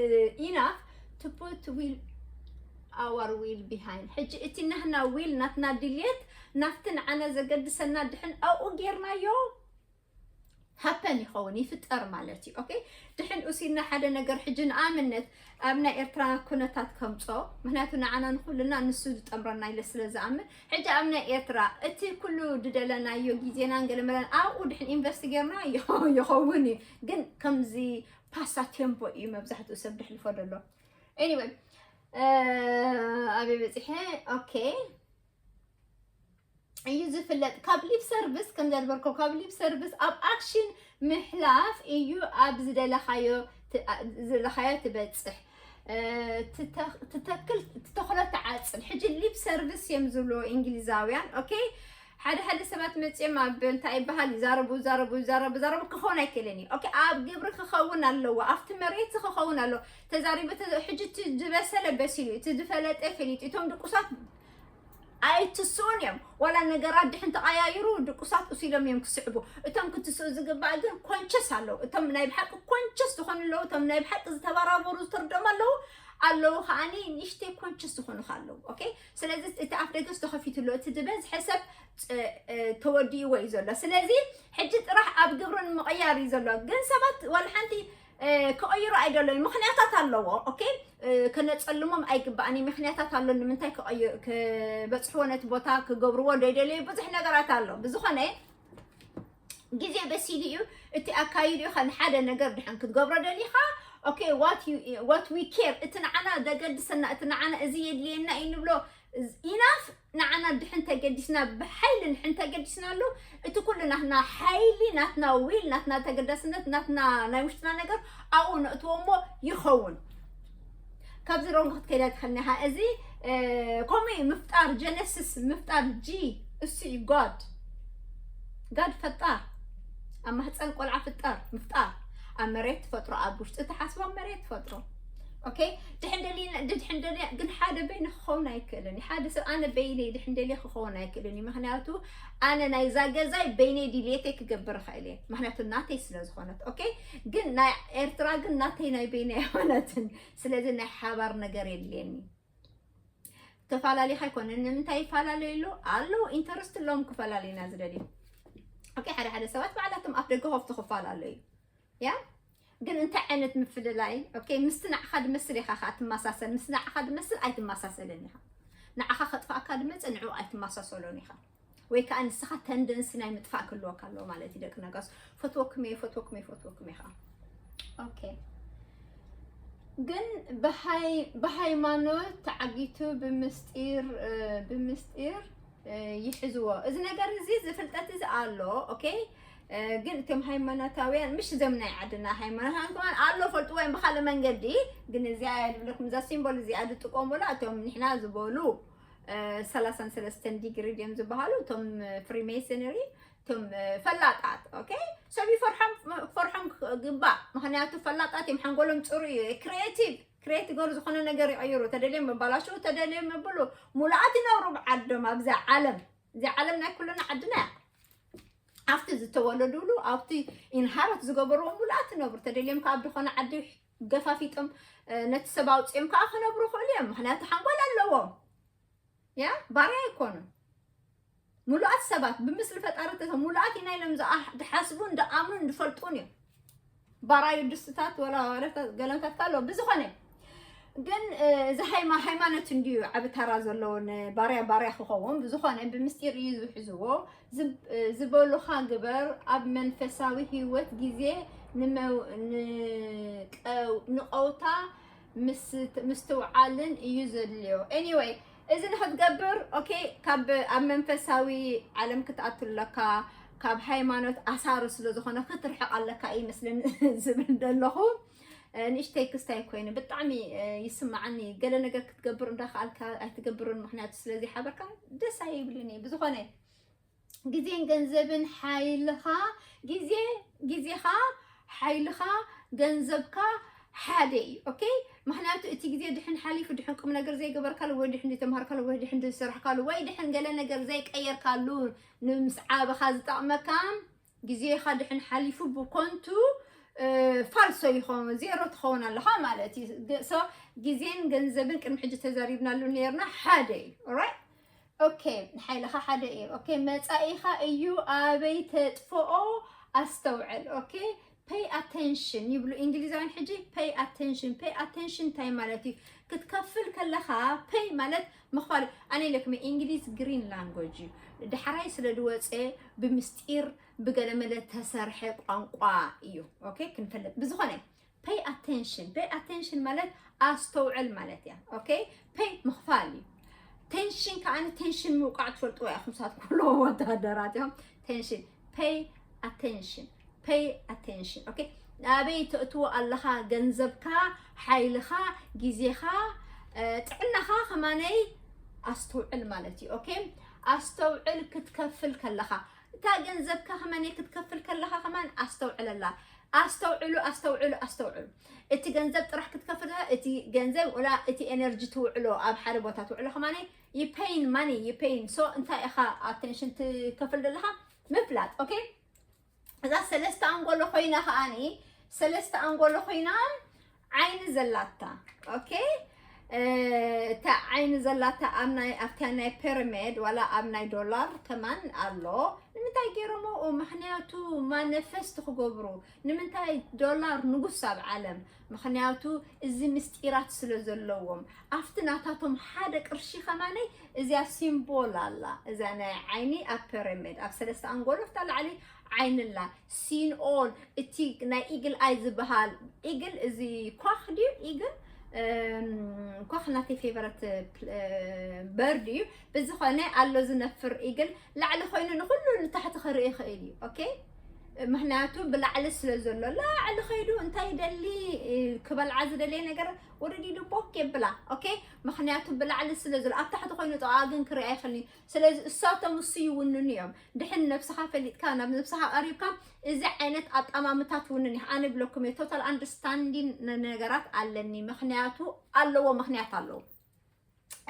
enough to put will, our will behind። ሕጂ እቲ ናህና ዊል፣ ናትና ድልየት፣ ናብቲ ንዓና ዘገድሰና ድሕን ኣብኡ ጌርናዮ፣ ሃፐን ይኸውን፣ ይፍጠር ማለት እዩ። ኦኬ፣ ድሕን ኡሲልና ሓደ ነገር፣ ሕጂ ንኣብነት ኣብ ናይ ኤርትራ ኩነታት ከምጾ፣ ምክንያቱ ንዓና ንኩልና ንሱ ዝጠምረና ኢለ ስለ ዝኣምን፣ ሕጂ ኣብ ናይ ኤርትራ እቲ ኩሉ ዝደለናዮ ግዜናን ገለመለን ኣብኡ ድሕን ኢንቨስት ጌርና ይኸ-፣ ይኸውን እዩ። ግን ከምዚ ፓሳ ቴምፖ እዩ መብዛሕትኡ ሰብ ድሕልፎ ዘሎ። ኤኒወይ፣ እ፣ ኣበይ በጺሐ? ኦኬ፣ እዩ ዝፍለጥ። ካብ ሊፕ ሰርቪስ፣ ከም ዘልበልኮ፣ ካብ ሊፕ ሰርቪስ ኣብ ኣክሽን ምሕላፍ እዩ ኣብ ዝደለኻዮ ት-፣ ኣ-፣ ዝደለኻዮ ትበጽሕ። እ፣ ትተ-፣ ትተክል፣ ትተኽሎ ትዓጽድ። ሕጂ ሊፕ ሰርቪስ እዮም ዝብልዎ እንግሊዛውያን። ኦኬ፣ ሓደ ሓደ ሰባት መጺኦም ኣብ እንታይ ይበሃል፣ ይዛረቡ፣ ይዛረቡ፣ ይዛረቡ፣ ይዛረቡ፣ ክኸውን ኣይክእልን እዩ። ኦኬ፣ ኣብ ግብሪ ክኸውን ኣለዎ፣ ኣብቲ መሬት ክኸውን ኣለዎ። ተዛሪቡ፣ ተ-፣ ሕጂ እቲ ዝበሰለ በሲሉ እዩ፣ እቲ ዝፈለጠ ፈሊጡ። እቶም ድቁሳት ኣይትስኡን እዮም። ዋላ ነገራት ድሕን ተቐያይሩ ድቁሳት እሱ ኢሎም እዮም ክስዕቡ። እቶም ክትስኡ ዝግባእ ግን ኮንቸስ ኣለዉ። እቶም ናይ ብሓቂ ኮንቸስ ዝኾኑ ኣለዉ። እቶም ናይ ብሓቂ ዝተበራበሩ ዝተርዶም ኣለዉ። ኣለዉ ከዓኒ ንእሽተይ ኮንቸስ ዝኾኑ ከ ኣለዉ። ኦኬ? ስለዚ እቲ ኣፍ ደገስ ተኸፊቱ ኣሎ። እቲ ዝበዝሐ ሰብ ፅ-፣ እ፣ ተወዲእዎ እዩ ዘሎ። ስለዚ ሕጂ ጥራሕ ኣብ ግብሪ ንምቕያር እዩ ዘሎ። ግን ሰባት ዋላ ሓንቲ እ፣ ክቕይሩ ኣይደለዩ፣ ምኽንያታት ኣለዎ። ኦኬ? እ፣ ከነጸልሞም ኣይግባእን እዩ። ምኽንያታት ኣሎ ንምንታይ ክቕይ-፣ ክበጽሕዎ ነቲ ቦታ ክገብርዎ ዘይደለዩ ብዙሕ ነገራት ኣሎ። ብዝኾነ ግዜ በሲሉ እዩ። እቲ ኣካይዱ ኢኻ ንሓደ ነገር ድሕን ክትገብሮ ደሊኻ፣ ኦኬ፣ what you፣ what we care፣ እቲ ንዓና ዘገድሰና፣ እቲ ንዓና እዚ የድልየና እዩ ንብሎ፣ ኢናፍ ንዓና ድሕን ተገዲስና፣ ብሓይሊ ንሕን ተገዲስናሉ፣ እቲ ኩሉ ናትና ሓይሊ፣ ናትና ዊል፣ ናትና ተገዳስነት፣ ናትና ናይ ውሽጥና ነገር ኣብኡ ነእትዎ እሞ ይኸውን። ካብዚ ሮንግ ክትከይዳ ትኽእልኒ ኢኻ። እዚ፣ እ፣ ከምኡ እዩ ምፍጣር፣ ጀነሲስ ምፍጣር፣ ጂ፣ እሱ እዩ ጋድ። ጋድ ፈጣር። ኣብ ማህፀን ቆልዓ ፍጠር፣ ምፍጣር። ኣብ መሬት ትፈጥሮ፣ ኣብ ውሽጢ ትሓስቦ ኣብ መሬት ትፈጥሮ። ኦኬ? ድሕን ደሊ-፣ ድሕን ደሊ-፣ ግን ሓደ በይኑ ክኸውን ኣይክእልን እዩ። ሓደ ሰብ ኣነ በይነይ ድሕን ደልየ ክኸውን ኣይክእልን እዩ። ምኽንያቱ ኣነ ናይዛ ገዛይ በይነይ ድልየተይ ክገብር እኽእል እየ። ምኽንያቱ ናተይ ስለ ዝኾነት። ኦኬ? ግን ናይ ኤርትራ ግን ናተይ ናይ በይነይ ኣይኮነትን። ስለዚ ናይ ሓባር ነገር የድልየኒ። ተፈላለዩ ኣይኮነን። ንምንታይ ይፈላለዩ ኣሎ? ኣለዉ፣ ኢንተረስት ኣለዎም ክፈላለዩና ዝደልዩ። ኦኬ፣ ሓደ ሓደ ሰባት ባዕላቶም ኣፍ ደገ ከፍቱ ክፈላለዩ። ያ? ግን እንታይ ዓይነት ምፍልላይ? ኦኬ፣ ምስቲ ንዓኻ ድመስል ኢኻ ኸኣ ትመሳሰል፣ ምስቲ ንዓኻ ድመስል ኣይትመሳሰልን ኢኻ። ንዓኻ ከጥፍኣካ ድመጽእ ንዕኡ ኣይትመሳሰሎን ኢኻ። ወይ ከኣ ንስኻ ተንደንሲ ናይ ምጥፋእ ክህልወካ ኣለዎ ማለት እዩ። ደቂ ነጋስ፣ ፈትወኩም እየ፣ ፈትወኩም እየ፣ ፈትወኩም እየ ኸኣ። ኦኬ። ግን ብሃይ-፣ ብሃይማኖት ተዓጊቱ ብምስጢር፣ እ፣ ብምስጢር፣ እ፣ ይሕዝዎ። እዚ ነገር እዚ፣ እዚ ፍልጠት እዚ ኣሎ፣ ኦኬ? እ፣ ግን እቶም ሃይማኖታውያን፣ ምሽ እዞም ናይ ዓድና ሃይማኖታውያን ከማን ኣሎ፣ ፈልጥዎ እዮም ብኻልእ መንገዲ። ግን እዚኣ እያ ዝብለኩም፣ እዛ ሲምቦል እዚኣ ዝጥቀሙላ እቶም ንሕና ዝበሉ፣ እ፣ ሰላሳን ሰለስተን ዲግሪ ድዮም ዝበሃሉ፣ እቶም ፍሪሜሰነሪ፣ እቶም፣ እ፣ ፈላጣት፣ ኦኬ? ሰብ ይፈርሖም፣ ፈርሖም ክግባእ። ምኽንያቱ ፈላጣት እዮም፣ ሓንጎሎም ጽሩይ እዩ፣ ክሪኤቲቭ፣ ክሬት ይገብሩ፣ ዝኾነ ነገር ይቐይሩ። ተደልዮም መባላሽው፣ ተደልዮም መብሉ፣ ሙሉኣት ይነብሩ ብዓዶም። ኣብዛ ዓለም፣ እዚኣ ዓለም ናይ ኩልና ዓድና እያ። ኣብቲ ዝተወለዱሉ፣ ኣብቲ ኢንሃረት ዝገበርዎ ሙሉኣት ይነብሩ። ተደልዮም ካብ ዝኾነ ዓዲ ገፋፊጦም፣ እ፣ ነቲ ሰብ ኣውፅኦም ከዓ ክነብሩ ይኽእሉ እዮም። ምኽንያቱ ሓንጎል ኣለዎም። ያ፣ ባርያ ኣይኮኑን። ሙሉኣት ሰባት ብምስሊ ፈጣሪ ተሰ-፣ ሙሉኣት ኢና ኢሎም ዝኣ-፣ ዝሓስቡን ዝኣምኑን ዝፈልጡን እዮም። ባራዩ ድስትታት ወላ ወረታት ገለንታት ኣሎ። ብዝኾነ ግን፣ እ፣ እዚ ሃይማ-፣ ሃይማኖት እንድዩ ዓቢ ታራ ዘለዎ፣ ንባርያ ባርያ ክኸውን። ብዝኾነ ብምስጢር እዩ ዝሕዝዎ። ዝብ-፣ እ፣ ዝበሉኻ ግበር። ኣብ መንፈሳዊ ህይወት ግዜ ንመው- ንቀው- ንቀውታ ምስ- ምስትውዓልን እዩ ዘድልዮ። Anyway፣ እዚ ንክትገብር okay፣ ካብ ኣብ መንፈሳዊ ዓለም ክትኣቱ ኣለካ፣ ካብ ሃይማኖት ኣሳሩ ስለ ዝኾነ ክትርሕቕ ኣለካ እዩ መስለኒ ዝብል ዘለኹ። ንእሽተይ ክስታይ ኮይኑ ብጣዕሚ ይስማዓኒ። ገለ ነገር ክትገብር እንዳኸኣልካ ኣይትገብርን፣ ምክንያቱ ስለዚ ሓበርካ ደስ ኣይብልን እዩ። ብዝኾነ ግዜን ገንዘብን ሓይልኻ፣ ግዜ ግዜኻ፣ ሓይልኻ፣ ገንዘብካ ሓደ እዩ። Okay፣ ምክንያቱ እቲ ግዜ ድሕን ሓሊፉ ድሕን ቁም ነገር ዘይገበርካሉ ወይ ድሕን ዝተምሃርካሉ ወይ ድሕን ዝሰራሕካሉ ወይ ድሕን ገለ ነገር ዘይቀየርካሉ፣ ንምስዓብኻ ዝጠቕመካ ግዜኻ ድሕን ሓሊፉ ብኮንቱ ፋልሶ ይኸውን፣ ዜሮ ትኸውን ኣለኻ ማለት እዩ። So ግዜን ገንዘብን ቅድሚ ሕጂ ተዛሪብናሉ ነርና፣ ሓደ እዩ። Alright፣ okay፣ ሓይልኻ ሓደ እዩ። Okay፣ መጻኢኻ እዩ ኣበይ ተጥፍኦ ኣስተውዕል። Okay፣ pay attention ይብሉ እንግሊዛውያን ሕጂ። Pay attention፣ pay attention እንታይ ማለት እዩ? ክትከፍል ከለኻ pay ማለት ምኽፋል። ኣነ ኢለኩም እንግሊዝ green language እዩ። ዳሕራይ ስለ ዝወፀ ብምስጢር ብገለመለ ተሰርሐ ቋንቋ እዩ። Okay፣ ክንፈልጥ ብዝኾነ pay attention፣ pay attention ማለት ኣስተውዕል ማለት እያ። Okay፣ pay ምኽፋል እዩ። Tension ከኣ፣ tension ምውቃዕ ትፈልጥዎ ኢኹም፣ ንሳትኩም ኩሎም ወታደራት እዮም። Tension፣ pay attention፣ pay attention። Okay፣ ኣበይ ተእትዎ ኣለኻ ገንዘብካ፣ ሓይልኻ፣ ግዜኻ፣ ጥዕናኻ ከማነይ ኣስተውዕል ማለት እዩ። Okay፣ ኣስተውዕል ክትከፍል ከለኻ፣ እታ ገንዘብካ ከማነይ ክትከፍል ከለኻ ከማን ኣስተውዕለላ። ኣስተውዕሉ፣ ኣስተውዕሉ፣ ኣስተውዕሉ። እቲ ገንዘብ ጥራሕ ክትከፍል፣ እቲ ገንዘብ ወላ እቲ energy ትውዕሎ ኣብ ሓደ ቦታ ትውዕሎ ከማን you paying money፣ you paying። So እንታይ ኢኻ attention ትከፍል ዘለኻ ምፍላጥ። Okay፣ እዛ ሰለስተ ኣንጎሎ ኮይና ከኣኒ ሰለስተ ኣንጎሎ ኮይና ዓይኒ ዘላታ። Okay፣ እታ ዓይኒ ዘላታ ኣብ ናይ ኣብታ ናይ ፐረሜድ ዋላ ኣብ ናይ ዶላር ከማን ኣሎ። ንምንታይ ገይሮምኡ? ምክንያቱ ማነፈስት ክገብሩ። ንምንታይ ዶላር ንጉስ ኣብ ዓለም? ምክንያቱ እዚ ምስጢራት ስለ ዘለዎም ኣብቲ ናታቶም ሓደ ቅርሺ ከማነይ እዚኣ ሲምቦል ኣላ። እዛ ናይ ዓይኒ ኣብ ፐረሜድ ኣብ ሰለስተ ኣንጎሎ ፍታ ላዕሊ ዓይንላ ሲን ኦል እቲ ናይ ኢግል ኣይ ዝበሃል ኢግል እዚ ኳኽ ድዩ ኢግል ኳኽ ናተይ ፌቨረት በርድ እዩ። ብዝኾነ ኣሎ ዝነፍር ኢግል ላዕሊ ኮይኑ ንኩሉ ንታሕቲ ክርኢ ይኽእል እዩ። Okay፣ ምክንያቱ ብላዕሊ ስለ ዘሎ ላዕሊ ከይዱ እንታይ ይደሊ ክበልዓ ዝደለየ ነገር ወረድ ኢሉ ቦክ የብላ። Okay፣ ምክንያቱ ብላዕሊ ስለ ዘሎ ኣብ ታሕቲ ኮይኑ ጥቓ ግን ክርኢ ኣይኽእልን እዩ። ስለዚ እሳቶም እሱ ይውንኑ እዮም። ድሕን ነብስኻ ፈሊጥካ ናብ ነብስኻ ቀሪብካ እዚ ዓይነት ኣጣማምታ ትውንን ኢኻ። ኣነ ብለኩም እየ total understanding ነገራት ኣለኒ። ምክንያቱ ኣለዎ፣ ምክንያት ኣለዎ።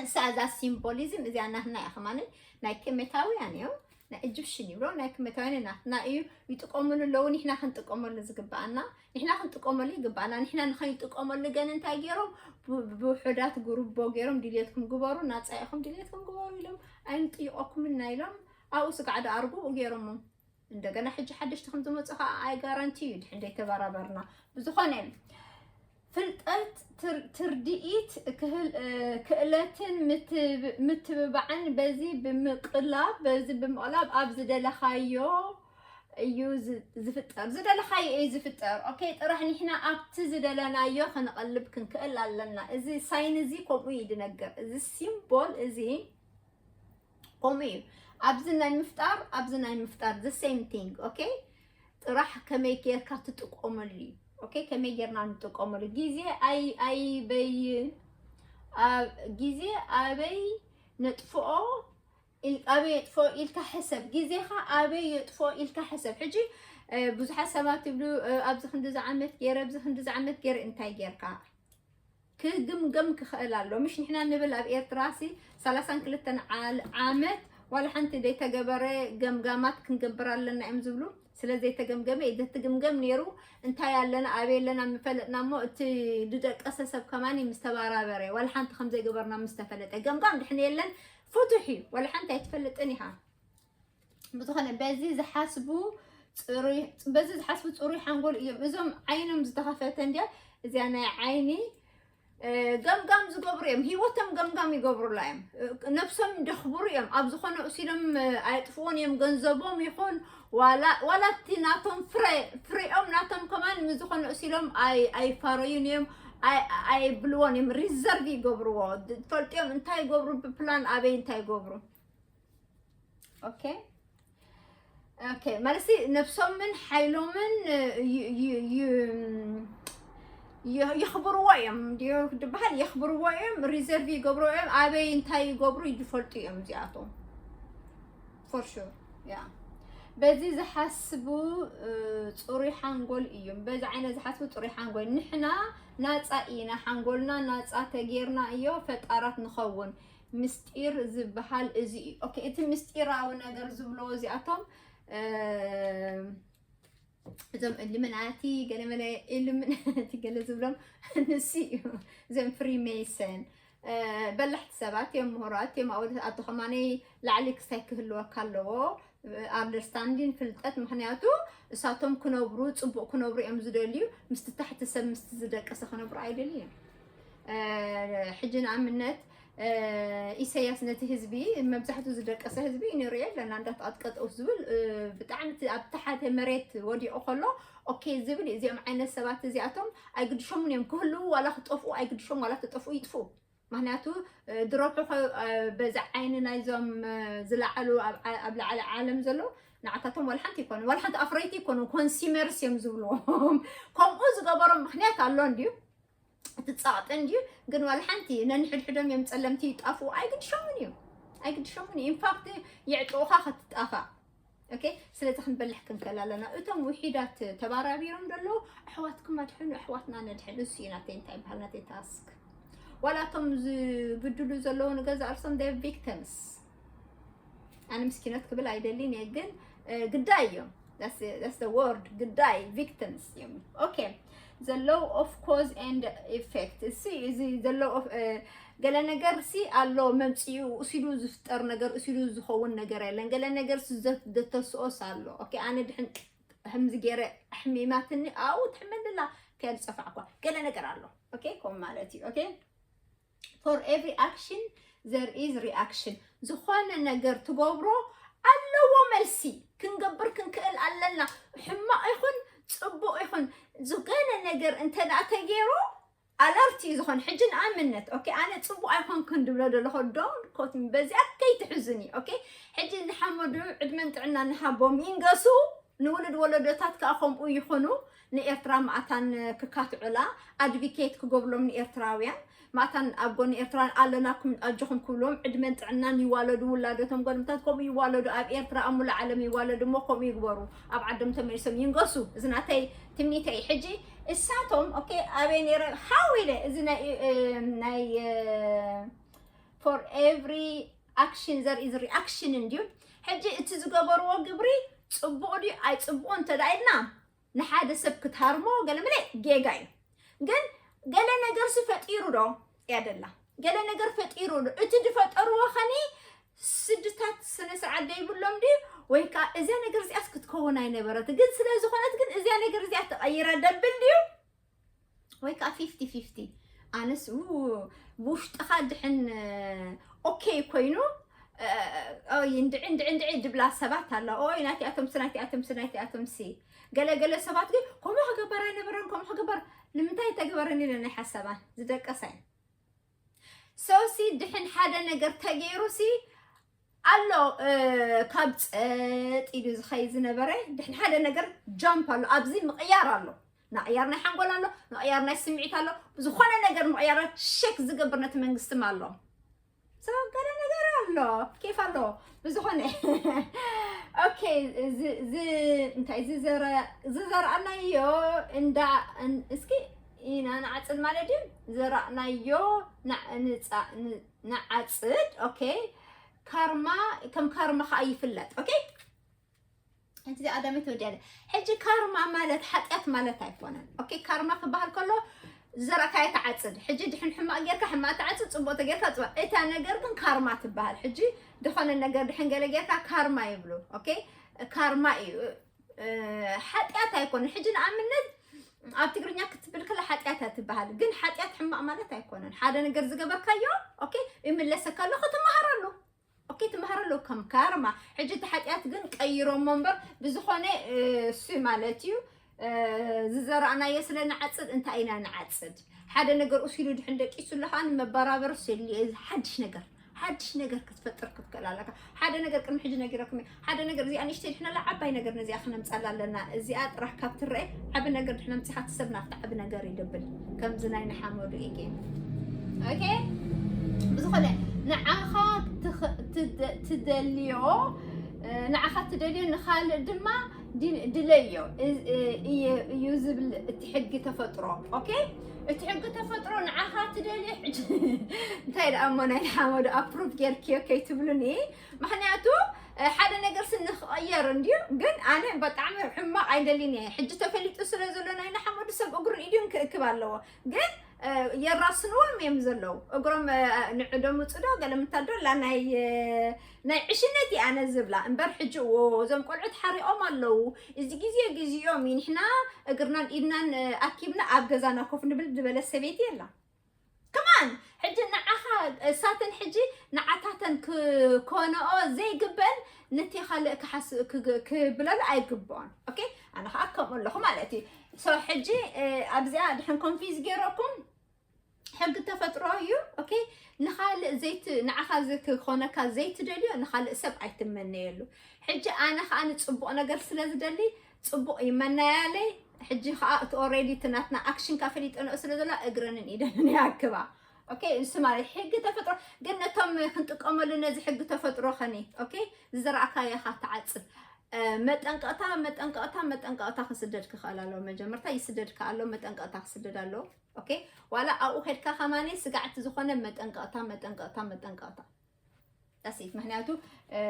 እሳ እዛ ሲምቦሊዝም እዚኣ ናትና እያ ከማን ናይ ኬሜታውያን እዮም። ናይ ኢጅፕሽን ይብሎ ናይ ኬሜታውያን ናትና እዩ። ይጥቀምሉ ኣለዉ፣ ንሕና ክንጥቀመሉ ዝግባኣና ንሕና ክንጥቀመሉ ይግባኣና። ንሕና ንኸይንጥቀመሉ ግን እንታይ ገይሮም ብውሑዳት ጉርቦ ገይሮም ድልየትኩም ግበሩ፣ ናፃ ኢኹም ድልየትኩም ግበሩ ኢሎም ኣይንጥይቐኩምና ኢሎም ኣብኡ ስጋዕ ደኣርጉ ገይሮሞም። እንደገና ሕጂ ሓደሽቲ ከም ዝመፁ ከዓ ኣይ ጋራንቲ እዩ ድሕን ዘይተበራበርና። ብዝኾነ ፍልጠት ትርድኢት ክእለትን ምትብባዕን በዚ ብምቅላብ በዚ ብምቅላብ ኣብ ዝደለኻዮ እዩ ዝፍጠር። ዝደለኻዮ እዩ ዝፍጠር። Okay፣ ጥራሕ ንሕና ኣብቲ ዝደለናዮ ክንቐልብ ክንክእል ኣለና። እዚ ሳይን እዚ ከምኡ እዩ ዝነገር። እዚ ሲምቦል እዚ ከምኡ እዩ። ኣብዚ ናይ ምፍጣር ኣብዚ ናይ ምፍጣር the same thing። Okay፣ ጥራሕ ከመይ ጌርካ ትጥቀመሉ እዩ። Okay፣ ከመይ ጌርና ንጥቀመሉ። ግዜ ኣይ ኣይ በይ ግዜ ኣበይ ነጥፍኦ ኣበይ የጥፍኦ ኢልካ ሕሰብ። ግዜኻ ኣበይ የጥፍኦ ኢልካ ሕሰብ። ሕጂ ብዙሓት ሰባት ይብሉ ኣብዚ ክንዲ ዝዓመት ገይረ፣ ኣብዚ ክንዲ ዝዓመት ገይረ። እንታይ ጌርካ? ክግምገም ክኽእል ኣሎ። ምሽ ንሕና ንብል ኣብ ኤርትራ ሲ ሰላሳን ክልተን ዓመት ዋላ ሓንቲ ዘይተገበረ ገምጋማት ክንገብር ኣለና እዮም ዝብሉ። ስለ ዘይተገምገመ እዩ። ዘትግምገም ነይሩ እንታይ ኣለና ኣበይ ኣለና ምፈለጥና እሞ እቲ ዝደቀሰ ሰብ ከማን ምስ ተባራበረ ዋላ ሓንቲ ከም ዘይገበርና ምስ ተፈለጠ ገምጋም ድሕን የለን። ፍቱሕ እዩ። ዋላ ሓንቲ ኣይትፈልጥን ኢኻ። ብዝኾነ በዚ ዝሓስቡ በዚ ዝሓስቡ ፅሩይ ሓንጎል እዮም። እዞም ዓይኖም ዝተኸፈተ እንዲያ እዚኣ ናይ ዓይኒ ገምጋም ዝገብሩ እዮም። ህይወቶም ገምጋም ይገብሩላ እዮም። ነብሶም ደኽብሩ እዮም። ኣብ ዝኾነ እሲሎም ኣየጥፍዎን እዮም። ገንዘቦም ይኹን ዋላ ዋላ እቲ ናቶም ፍረ ፍሬኦም ናቶም ከማን ምስ ዝኾነ እሲሎም ኣይ ኣይፋረዩን እዮም። ኣይ ኣይብልዎን እዮም። ሪዘርቭ ይገብርዎ። ትፈልጥዮም እንታይ ይገብሩ፣ ብፕላን ኣበይ እንታይ ይገብሩ። ኦኬ ኦኬ፣ ማለት ነብሶምን ሓይሎምን ይ- ይ- ይ- ይ- የኽብርዎ እዮም። ድዮ ድበሃል የኽብርዎ እዮም። ሪዘርቭ ይገብርዎ እዮም። ኣበይ እንታይ ይገብሩ ይፈልጡ እዮም እዚኣቶም። For sure yeah። በዚ ዝሓስቡ ፅሩይ ሓንጎል እዮም። በዚ ዓይነት ዝሓስቡ ፅሩይ ሓንጎል። ንሕና ናፃ ኢና። ሓንጎልና ናፃ ተጌርና እዮ ፈጣራት ንኸውን። ምስጢር ዝበሃል እዚ እዩ። ኦኬ፣ እቲ ምስጢራዊ ነገር ዝብሎ እዚኣቶም እዞም ኢሉሚናቲ ገለመለ ኢሉሚናቲ ገለ ዝብሎም ንሱ እዩ። እዞም ፍሪሜሰን በላሕቲ ሰባት እዮም፣ ምሁራት እዮም። ኣብኡ ኣቶ ከማነይ ላዕሊ ክሳይ ክህልወካ ኣለዎ። ኣንደርስታንዲን ፍልጠት፣ ምክንያቱ እሳቶም ክነብሩ ፅቡቅ ክነብሩ እዮም ዝደልዩ። ምስቲ ታሕቲ ሰብ ምስቲ ዝደቀሰ ክነብሩ ኣይደልዩ እዮም። ሕጂ ንኣብነት ኢሳያስ ነቲ ህዝቢ፣ መብዛሕቱ ዝደቀሰ ህዝቢ ንሪኦ ኣለና እንዳተቐጥቀጠ ዝብል፣ ብጣዕሚ እቲ ኣብ ተሓተ መሬት ወዲቑ ከሎ ኦኬ ዝብል እዩ። እዚኦም ዓይነት ሰባት እዚኣቶም ኣይግድሾምን እዮም ክህልዉ ዋላ ክጠፍኡ ኣይግድሾም፣ ዋላ ተጠፍኡ ይጥፍኡ። ምክንያቱ ድሮፕ በዚ ዓይኒ ናይዞም ዝለዓሉ ኣብ ላዕሊ ዓለም ዘለዉ ንዓታቶም ዋላ ሓንቲ ይኮኑ፣ ዋላ ሓንቲ ኣፍረይቲ ይኮኑ፣ ኮንሲመርስ እዮም ዝብልዎም። ከምኡ ዝገበሮም ምክንያት ኣሎ እንድዩ፣ እቲ ጸቕጢ እንድዩ። ግን ዋላ ሓንቲ ነንሕድሕዶም እዮም ጸለምቲ ይጣፍኡ፣ ኣይግድሾምን እዩ፣ ኣይግድሾምን እዩ። ኢንፋክት የዕጥቑኻ ክትጣፋእ። ኦኬ፣ ስለዚ ክንበልሕ ክንክእል ኣለና። እቶም ውሒዳት ተባራቢሮም ዘለዉ ኣሕዋትኩም ኣድሕኑ፣ ኣሕዋትና ነድሕን። እሱ እዩ ናተይ እንታይ ይበሃል ናተይ ታስክ። ዋላ እቶም ዝብድሉ ዘለዉ ንገዛ ርእሶም ደ ቪክቲምስ። ኣነ ምስኪኖት ክብል ኣይደልን እየ፣ ግን ግዳይ እዮም። That's the word፣ ግዳይ ቪክቲምስ እዮም። ኦኬ፣ the law of cause and effect። እዚ እዚ ዘሎ ገለ ነገር ሲ ኣሎ መምፅኡ፣ እሲሉ ዝፍጠር ነገር፣ እሲሉ ዝኸውን ነገር የለን። ገለ ነገር ሲ ዘተስኦስ ኣሎ። ኦኬ፣ ኣነ ድሕን ሕምዚ ገይረ ሕሚማትኒ ኣብኡ ትሕመልላ ከየልፀፋዕኳ ገለ ነገር ኣሎ። ኦኬ፣ ከምኡ ማለት እዩ። ኦኬ፣ for every action there is reaction። ዝኾነ ነገር ትገብሮ ኣለዎ መልሲ። ክንገብር ክንክእል ኣለና። ሕማቕ ይኹን ፅቡቕ ይኹን፣ ዝኾነ ነገር እንተ ደኣ ተገይሩ ኣለርት እዩ ዝኾን። ሕጂ ንኣብነት ኦኬ፣ ኣነ ፅቡቕ ኣይኮንኩን ድብሎ ዘለኹ፣ don't quote me፣ በዚኣ ከይትሕዙኒ። ኦኬ፣ ሕጂ ንሓመዱ ዕድመን ጥዕና ንሃቦም ይንገሱ። ንውሉድ ወለዶታት ከኣ ከምኡ ይኹኑ። ንኤርትራ ማእታን ክካትዑላ ኣድቪኬት ክገብርሎም ንኤርትራውያን ማእታን ኣብ ጎኒ ኤርትራውያን ኣለናኩም ኣጆኹም ክብልዎም ዕድመን ጥዕናን ይዋለዱ። ውላዶቶም ጓልምታት ከምኡ ይዋለዱ። ኣብ ኤርትራ ኣብ ሙሉእ ዓለም ይዋለዱ እሞ ከምኡ ይግበሩ። ኣብ ዓዶም ተመሊሶም ይንገሱ። እዚ ናተይ ትምኒተይ። ሕጂ እሳቶም ኦኬ ኣበይ ነይረ ሓው ኢለ እዚ ናይ ናይ for every action there is reaction እንድዩ። ሕጂ እቲ ዝገበርዎ ግብሪ ጽቡቕ ድዩ ኣይጽቡቕ እንተ ደኣ ኢልና ንሓደ ሰብ ክትሃርሞ ገለ መለ ጌጋ እዩ። ግን ገለ ነገር ሲ ፈጢሩ ዶ ያደላ ገለ ነገር ፈጢሩ ዶ እቲ ዝፈጠርዎ ኸኒ ስድታት ስነ ስርዓት ዘይብሎም ድዩ ወይ ከዓ እዚኣ ነገር እዚኣስ ክትከውን ኣይነበረት ግን ስለ ዝኾነት ግን እዚኣ ነገር እዚኣ ተቐይራ ደብል ድዩ ወይ ከዓ ፊፍቲ ፊፍቲ ኣነስ ው- ብውሽጥኻ ድሕን ኦኬ ኮይኑ ኦይ እንድዒ እንድዒ እንድዒ ድብላ ሰባት ኣላ ኦይ ናቲኣቶምሲ ናቲኣቶምሲ ናቲኣቶምሲ ገለ ገለ ሰባት ግን ከምኡ ክገበር ኣይነበረን ከምኡ ክገበር ንምንታይ ተግበረን ኢለ ናይ ሓሳባን ዝደቀሳይ ሰውሲ ድሕን ሓደ ነገር ተገይሩሲ ኣሎ ካብ ፀጥ ኢሉ ዝኸይ ዝነበረ ድሕን ሓደ ነገር ጃምፕ ኣሎ ኣብዚ ምቕያር ኣሎ ናቕያር ናይ ሓንጎል ኣሎ ናቕያር ናይ ስምዒት ኣሎ ብዝኾነ ነገር ምቕያር ሸክ ዝገብር ነቲ መንግስቲ ኣሎ ገለ ነገር ኣሎ ኬፍ ኣሎ ብዝኾነ ኦኬ እንታይ ዝዘራእናዮ እንዳ እስኪ ኢና ንዓፅድ ማለት ድዩ ዝዘራእናዮ ንዓፅድ ኦኬ ካርማ ከም ካርማ ከዓ ይፍለጥ ኦኬ እዚ ኣዳመ ተወዲያለ ሕጂ ካርማ ማለት ሓጢኣት ማለት ኣይኮነን ኦኬ ካርማ ክበሃል ከሎ ዘራእካዮ ትዓፅድ ሕጂ ድሕን ሕማቕ ጌርካ ሕማቕ ትዓፅድ ፅቡቕ ተጌርካ ፅቡቕ እታ ነገር ግን ካርማ ትበሃል ሕጂ ዝኾነ ነገር ድሕን ገለ ጌርካ ካርማ ይብሉ ኦኬ ካርማ እዩ ሓጢኣት ኣይኮነን ሕጂ ንኣብነት ኣብ ትግርኛ ክትብል ከላ ሓጢኣት እያ ትበሃል። ግን ሓጢኣት ሕማቕ ማለት ኣይኮነን። ሓደ ነገር ዝገበርካዮ፣ ኦኬ፣ ይምለሰካ ኣሎ፣ ክትመሃረሉ። ኦኬ፣ ትመሃረሉ ከም ካርማ። ሕጂ እቲ ሓጢኣት ግን ቀይሮሞ እምበር፣ ብዝኾነ፣ እ፣ እሱ ማለት እዩ፣ እ፣ ዝዘራእናዮ ስለ ንዓጽድ፣ እንታይ ኢና ንዓጽድ? ሓደ ነገር ኡሲሉ ድሕን ደቂሱ ኣሎ፣ ከኣ ንመበራበር ስሊ፣ ሓድሽ ነገር፣ ሓድሽ ነገር ክትፈጥር ክትክእል ኣለካ። ሓደ ነገር ቅድሚ ሕጂ ነጊረኩም እየ። ሓደ ነገር፣ እዚኣ ንእሽተይ ድሕና ኣላ፣ ዓባይ ነገር ነዚኣ ክነምጻላ ኣለና። እዚኣ ጥራሕ ካብ ትረአ፣ ዓቢ ነገር ድሕና ኣምጺኻ፣ እቲ ሰብ ናብቲ ዓቢ ነገር ይድብል። ከምዚ ናይ ንሓመዱ እየ። ኦኬ? ብዝኾነ፣ ንዓኻ ትኽ-፣ ትደ-፣ ትደልዮ፣ እ፣ ንዓኻ ትደልዮ ንኻልእ ድማ ዲ-፣ ድለዮ፣ እ-፣ እ-፣ እየ፣ እዩ ዝብል እቲ ሕጊ ተፈጥሮ። ኦኬ? እቲ ሕጊ ተፈጥሮ ንዓኻ ትደልዮ፣ ሕጂ እንታይ ደኣ እሞ ናይ ንሓመዱ ኣፕሩቭ ጌርክዮ ከይትብሉኒ። ምኽንያቱ፣ እ፣ ሓደ ነገር ስኒ ክቐየር እንድዩ፣ ግን ኣነ ብጣዕሚ ሕማቕ ኣይደልን እየ። ሕጂ ተፈሊጡ ስለ ዘሎ ናይ ንሓመዱ ሰብ እግሩን ኢዱን ክእክብ ኣለዎ። ግን፣ እ፣ የራስንዎም እዮም ዘለዉ። እግሮም፣ እ፣ ንዕዶ ምጽዶ ገለ ምታዶ ኣላ ናይ፣ እ፣ ናይ ዕሽነት እየ ኣነ ዝብላ። እምበር ሕጂ፣ ዎ፣ እዞም ቆልዑት ሓሪቖም ኣለዉ። እዚ ግዜ ግዜኦም እዩ። ንሕና እግርናን ኢድናን፣ እ፣ ኣኪብና ኣብ ገዛና ኮፍ ንብል ዝበለ ሰበይቲ የላ። ከማን፣ ሕጂ ንዓኻ፣ እሳተን ሕጂ ንዓታተን ክኮንኦ ዘይግበን፣ ነቲ ካልእ ክሓስ-፣ ክግ-፣ ክብለሉ ኣይግብኦን። ኦኬ? ኣነ ኸኣ ከምኡ ኣለኹ ማለት እዩ። ሶ ሕጂ፣ እ፣ ኣብዚኣ ድሕን ኮንፊዝ ገይረኩም፣ ሕጊ ተፈጥሮ እዩ። ኦኬ? ንኻልእ ዘይት-፣ ንዓኻ ዝ-፣ ክኾነካ ዘይትደልዮ ንኻልእ ሰብ ኣይትመነየሉ። ሕጂ ኣነ ኸኣ ንጽቡቕ ነገር ስለ ዝደሊ፣ ጽቡቕ ይመናያለይ። ሕጂ ኸኣ እቲ ኦልሬዲ እቲ ናትና ኣክሽን ካ ፈሊጠንኦ ስለ ዘላ እግረንን ኢደንን ይኣክባ። ኦኬ፣ ንሱ ማለት ሕጊ ተፈጥሮ። ግን ነቶም ክንጥቀመሉ ነዚ ሕጊ ተፈጥሮ ኸኒ፣ ኦኬ፣ ዝዘራእካዮ ኢኻ ትዓጽድ። እ፣ መጠንቀቕታ፣ መጠንቀቕታ፣ መጠንቀቕታ ክስደድ ክኽእል ኣለዎ። መጀመርታ ይስደድ ከኣ ኣሎ፣ መጠንቀቕታ ክስደድ ኣለዎ። ኦኬ፣ ዋላ ኣብኡ ኸድካ ከማኒ ስጋዕቲ ዝኾነ መጠንቀቕታ፣ መጠንቀቕታ፣ መጠንቀቕታ። ዳሲት። ምኽንያቱ፣ እ፣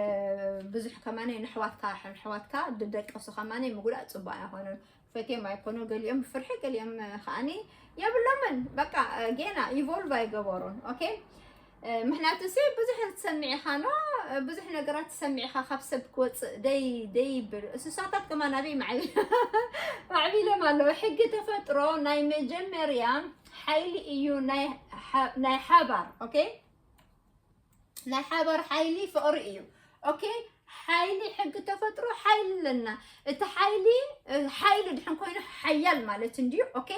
ብዙሕ ከማኒ ንሕዋትካ፣ ንሕዋትካ ድደቀሱ ከማኒ ምጉዳእ ጽቡቕ ኣይኾነን። ፈትዮም ኣይኮኑ፣ ገሊኦም ብፍርሒ፣ ገሊኦም፣ እ፣ ከኣኒ የብሎምን። በቃ፣ እ፣ ጌና ኢቮልቭ ኣይገበሩን። ኦኬ? እ፣ ምኽንያቱ ሲ ብዙሕ ትሰምዕ ኢኻ፣ ኖ፣ እ፣ ብዙሕ ነገራት ትሰምዕ ኢኻ፣ ካብ ሰብ ክወጽእ ደይ-፣ ደይብል። እንስሳታት ከማን ኣበይ ማዕቢ-፣ ማዕቢሎም ኣለዉ። ሕጊ ተፈጥሮ ናይ መጀመርያ ሓይሊ እዩ፣ ናይ ሓ-፣ ናይ ሓባር። ኦኬ? ናይ ሓባር ሓይሊ ፍቕሪ እዩ። ኦኬ? ሓይሊ ሕጊ ተፈጥሮ ሓይሊ ኣለና። እቲ ሓይሊ፣ እ፣ ሓይሊ ድሕን ኮይኑ ሓያል ማለት እንድዩ። ኦኬ?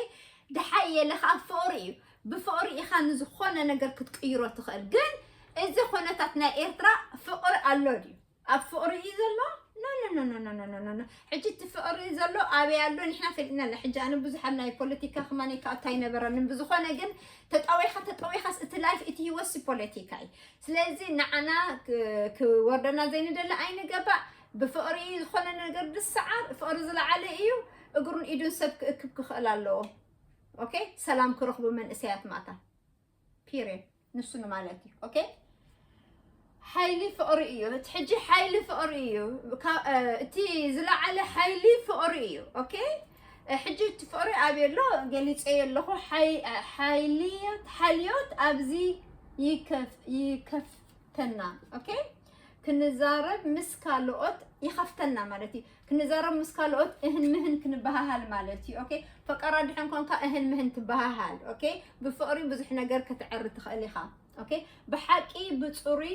ድሓይ የለ ኸኣ ፍቕሪ እዩ። ብፍቕሪ ኢኻ ንዝኾነ ነገር ክትቅይሮ ትኽእል። ግን እዚ ኩነታት ናይ ኤርትራ ፍቕሪ ኣሎ ድዩ? ኣብ ፍቕሪ እዩ ዘሎ? ኖ፣ ኖ፣ ኖ። ሕጂ እቲ ፍቕሪ ዘሎ ኣበይ ኣሎ? ንሕና ፈሊጥና ኣለና። ሕጂ ኣነ ብዙሕ ኣብ ናይ ፖለቲካ ከማኒ ክኣቱ ኣይነበረንን። ብዝኾነ ግን ተጠዊኻ፣ ተጠዊኻስ እቲ ላይፍ፣ እቲ ህይወትሲ ፖለቲካ እዩ። ስለዚ ንዓና ክ-፣ ክወርደና ዘይንደሊ ኣይንገባእ። ብፍቕሪ ዝኾነ ነገር ዝሰዓር፣ ፍቕሪ ዝለዓለ እዩ። እግሩን ኢዱን ሰብ ክእክብ ክኽእል ኣለዎ። ኦኬ? ሰላም ክረኽቡ መንእሰያት ማእታ። ፒሪየድ። ንሱ ንማለት እዩ። ኦኬ? ሓይሊ ፍቕሪ እዩ። እቲ ሕጂ ሓይሊ ፍቕሪ እዩ። ካ-፣ እ፣ እቲ ዝለዓለ ሓይሊ ፍቕሪ እዩ። ኦኬ? እ፣ ሕጂ እቲ ፍቕሪ ኣበይ ኣሎ? ገሊጸዮ ኣለኹ። ሓይ-፣ እ፣ ሓይልዮት፣ ሓልዮት ኣብዚ ይከፍ-፣ ይከፍተና። ኦኬ? ክንዛረብ ምስ ካልኦት ይኸፍተና ማለት እዩ። ክንዛረብ ምስ ካልኦት እህን ምህን ክንበሃሃል ማለት እዩ። ኦኬ? ፈቀራ ድሕን ኮንካ እህን ምህን ትበሃሃል። ኦኬ? ብፍቕሪ ብዙሕ ነገር ከተዕሪ ትኽእል ኢኻ። ኦኬ? ብሓቂ ብጽሩይ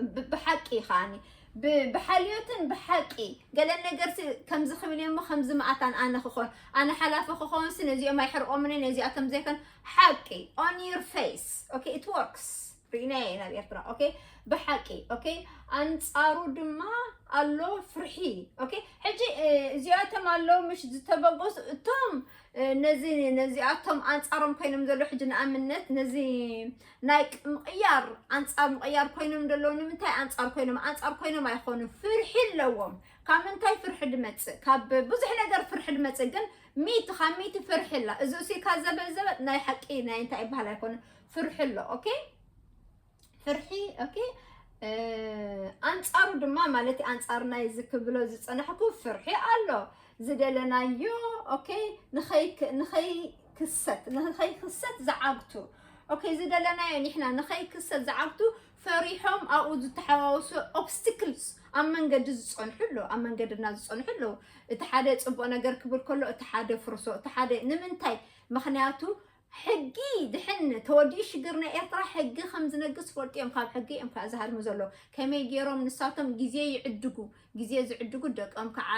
ብ-፣ ብሓቂ ከኣኒ ብ-፣ ብሓልዮትን ብሓቂ ገለ ነገር ሲ-፣ ከምዚ ክብል እየ እሞ ከምዚ መኣታን ኣነ ክኾን፣ ኣነ ሓላፊ ክኾንሲ ነዚኦም ኣይሕርቆምን እየ፣ ነዚኣቶም ዘይኮን ሓቂ on your face። ኦኬ? It works። ርኢናዮ ኢና ኣብ ኤርትራ። ኦኬ? ብሓቂ። ኦኬ? ኣንጻሩ ድማ ኣሎ ፍርሒ። ኦኬ? ሕጂ፣ እ፣ እዚኣቶም ኣለዉ ምሽ ዝተበገሱ፣ እቶም፣ እ፣ ነዚ፣ ነዚኣቶም ኣንጻሮም ኮይኖም ዘለዉ፣ ሕጂ ንኣብነት ነዚ ናይ ቅ-፣ ምቕያር፣ ኣንጻር ምቕያር ኮይኖም ዘለዉ፣ ንምንታይ ኣንጻር ኮይኖም? ኣንጻር ኮይኖም ኣይኮኑን፣ ፍርሒ ኣለዎም። ካብ ምንታይ ፍርሒ ድመጽእ? ካብ ብዙሕ ነገር ፍርሒ ድመጽእ፣ ግን ሚእቲ ካብ ሚእቲ ፍርሒ ኣላ። እዚ እሲ ካብ ዘበዘበ ናይ ሓቂ ናይ እንታይ ይበሃል ኣይኮነን፣ ፍርሒ ኣሎ። ኦኬ? ፍርሒ፣ ኦኬ? እ፣ ኣንጻሩ ድማ፣ ማለት ኣንጻር ናይ እዚ ክብሎ ዝጸናሕኩ ፍርሒ ኣሎ። ዝደለናዮ፣ ኦኬ? ንኸይ-፣ ንኸይክሰት፣ ንኸይክሰት ዝዓግቱ፣ ኦኬ፣ ዝደለናዮ ንሕና ንኸይክሰት ዝዓግቱ ፈሪሖም ኣብኡ ዝተሓዋወሱ ኦብስቲክልስ ኣብ መንገዲ ዝጸንሑ ኣለዉ፣ ኣብ መንገድና ዝጸንሑ ኣለዉ። እቲ ሓደ ጽቡቕ ነገር ክብል ከሎ፣ እቲ ሓደ ፍርሶ፣ እቲ ሓደ ንምንታይ? ምኽንያቱ ሕጊ ድሕን ተወዲኡ ሽግር ናይ ኤርትራ ሕጊ ከም ዝነግስ ፈልጡ እዮም። ካብ ሕጊ እዮም ከዓ ዝሃድሙ ዘለዉ። ከመይ ገይሮም ንሳቶም ግዜ ይዕድጉ፣ ግዜ ዝዕድጉ ደቆም ከዓ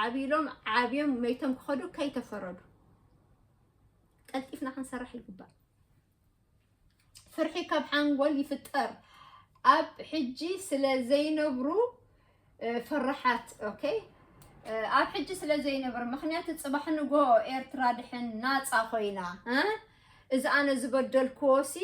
ዓብሎም ዓብዮም መይቶም ክኸዱ ከይተፈረዱ ቀልጢፍና ክንሰርሕ ይግባእ። ፍርሒ ካብ ሓንጎል ይፍጠር። ኣብ ሕጂ ስለ ዘይነብሩ ፈራሓት። ኦኬ፣ ኣብ ሕጂ ስለ ዘይነብር፣ ምኽንያቱ ጽባሕ ንጎ ኤርትራ ድሕን ናጻ ኮይና፣ እዚ ኣነ ዝበደልክዎ ሲ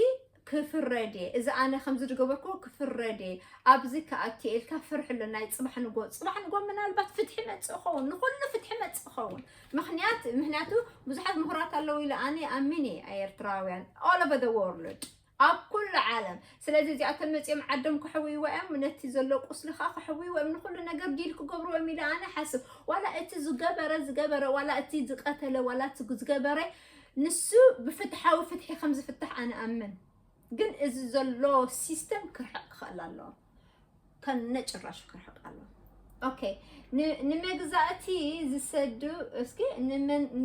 ክፍረድ እየ፣ እዚ ኣነ ከምዚ ዝገበርክዎ ክፍረድ እየ፣ ኣብዚ ክኣቲ ኢልካ ፍርሒ ኣሎ። ናይ ጽባሕ ንጎ፣ ጽባሕ ንጎ ምናልባት ፍትሒ መጽእ ኸውን፣ ንኹሉ ፍትሒ መጽእ ኸውን። ምኽንያት ምኽንያቱ ብዙሓት ምሁራት ኣለዉ ኢለ ኣነ ኣሚን እየ። ኣይ ኤርትራውያን all over the world፣ ኣብ ኩሉ ዓለም። ስለዚ እዚኣቶም መጺኦም ዓዶም ከሕውይዎ እዮም፣ ነቲ ዘሎ ቁስሊ ከዓ ከሕውይዎ እዮም፣ ንኹሉ ነገር ዲል ክገብርዎ እዮም ኢለ ኣነ ሓስብ። ዋላ እቲ ዝገበረ ዝገበረ ዋላ እቲ ዝቀተለ ዋላ እቲ ዝገበረ ንሱ ብፍትሓዊ ፍትሒ ከም ዝፍታሕ ኣነ ኣምን። ግን እዚ ዘሎ ሲስተም ክርሕቕ ክኽእል ኣለዎ። ከነ ጭራሹ ክርሕቕ ኣለዎ። ኦኬ፣ ንመግዛእቲ ዝሰዱ፣ እስኪ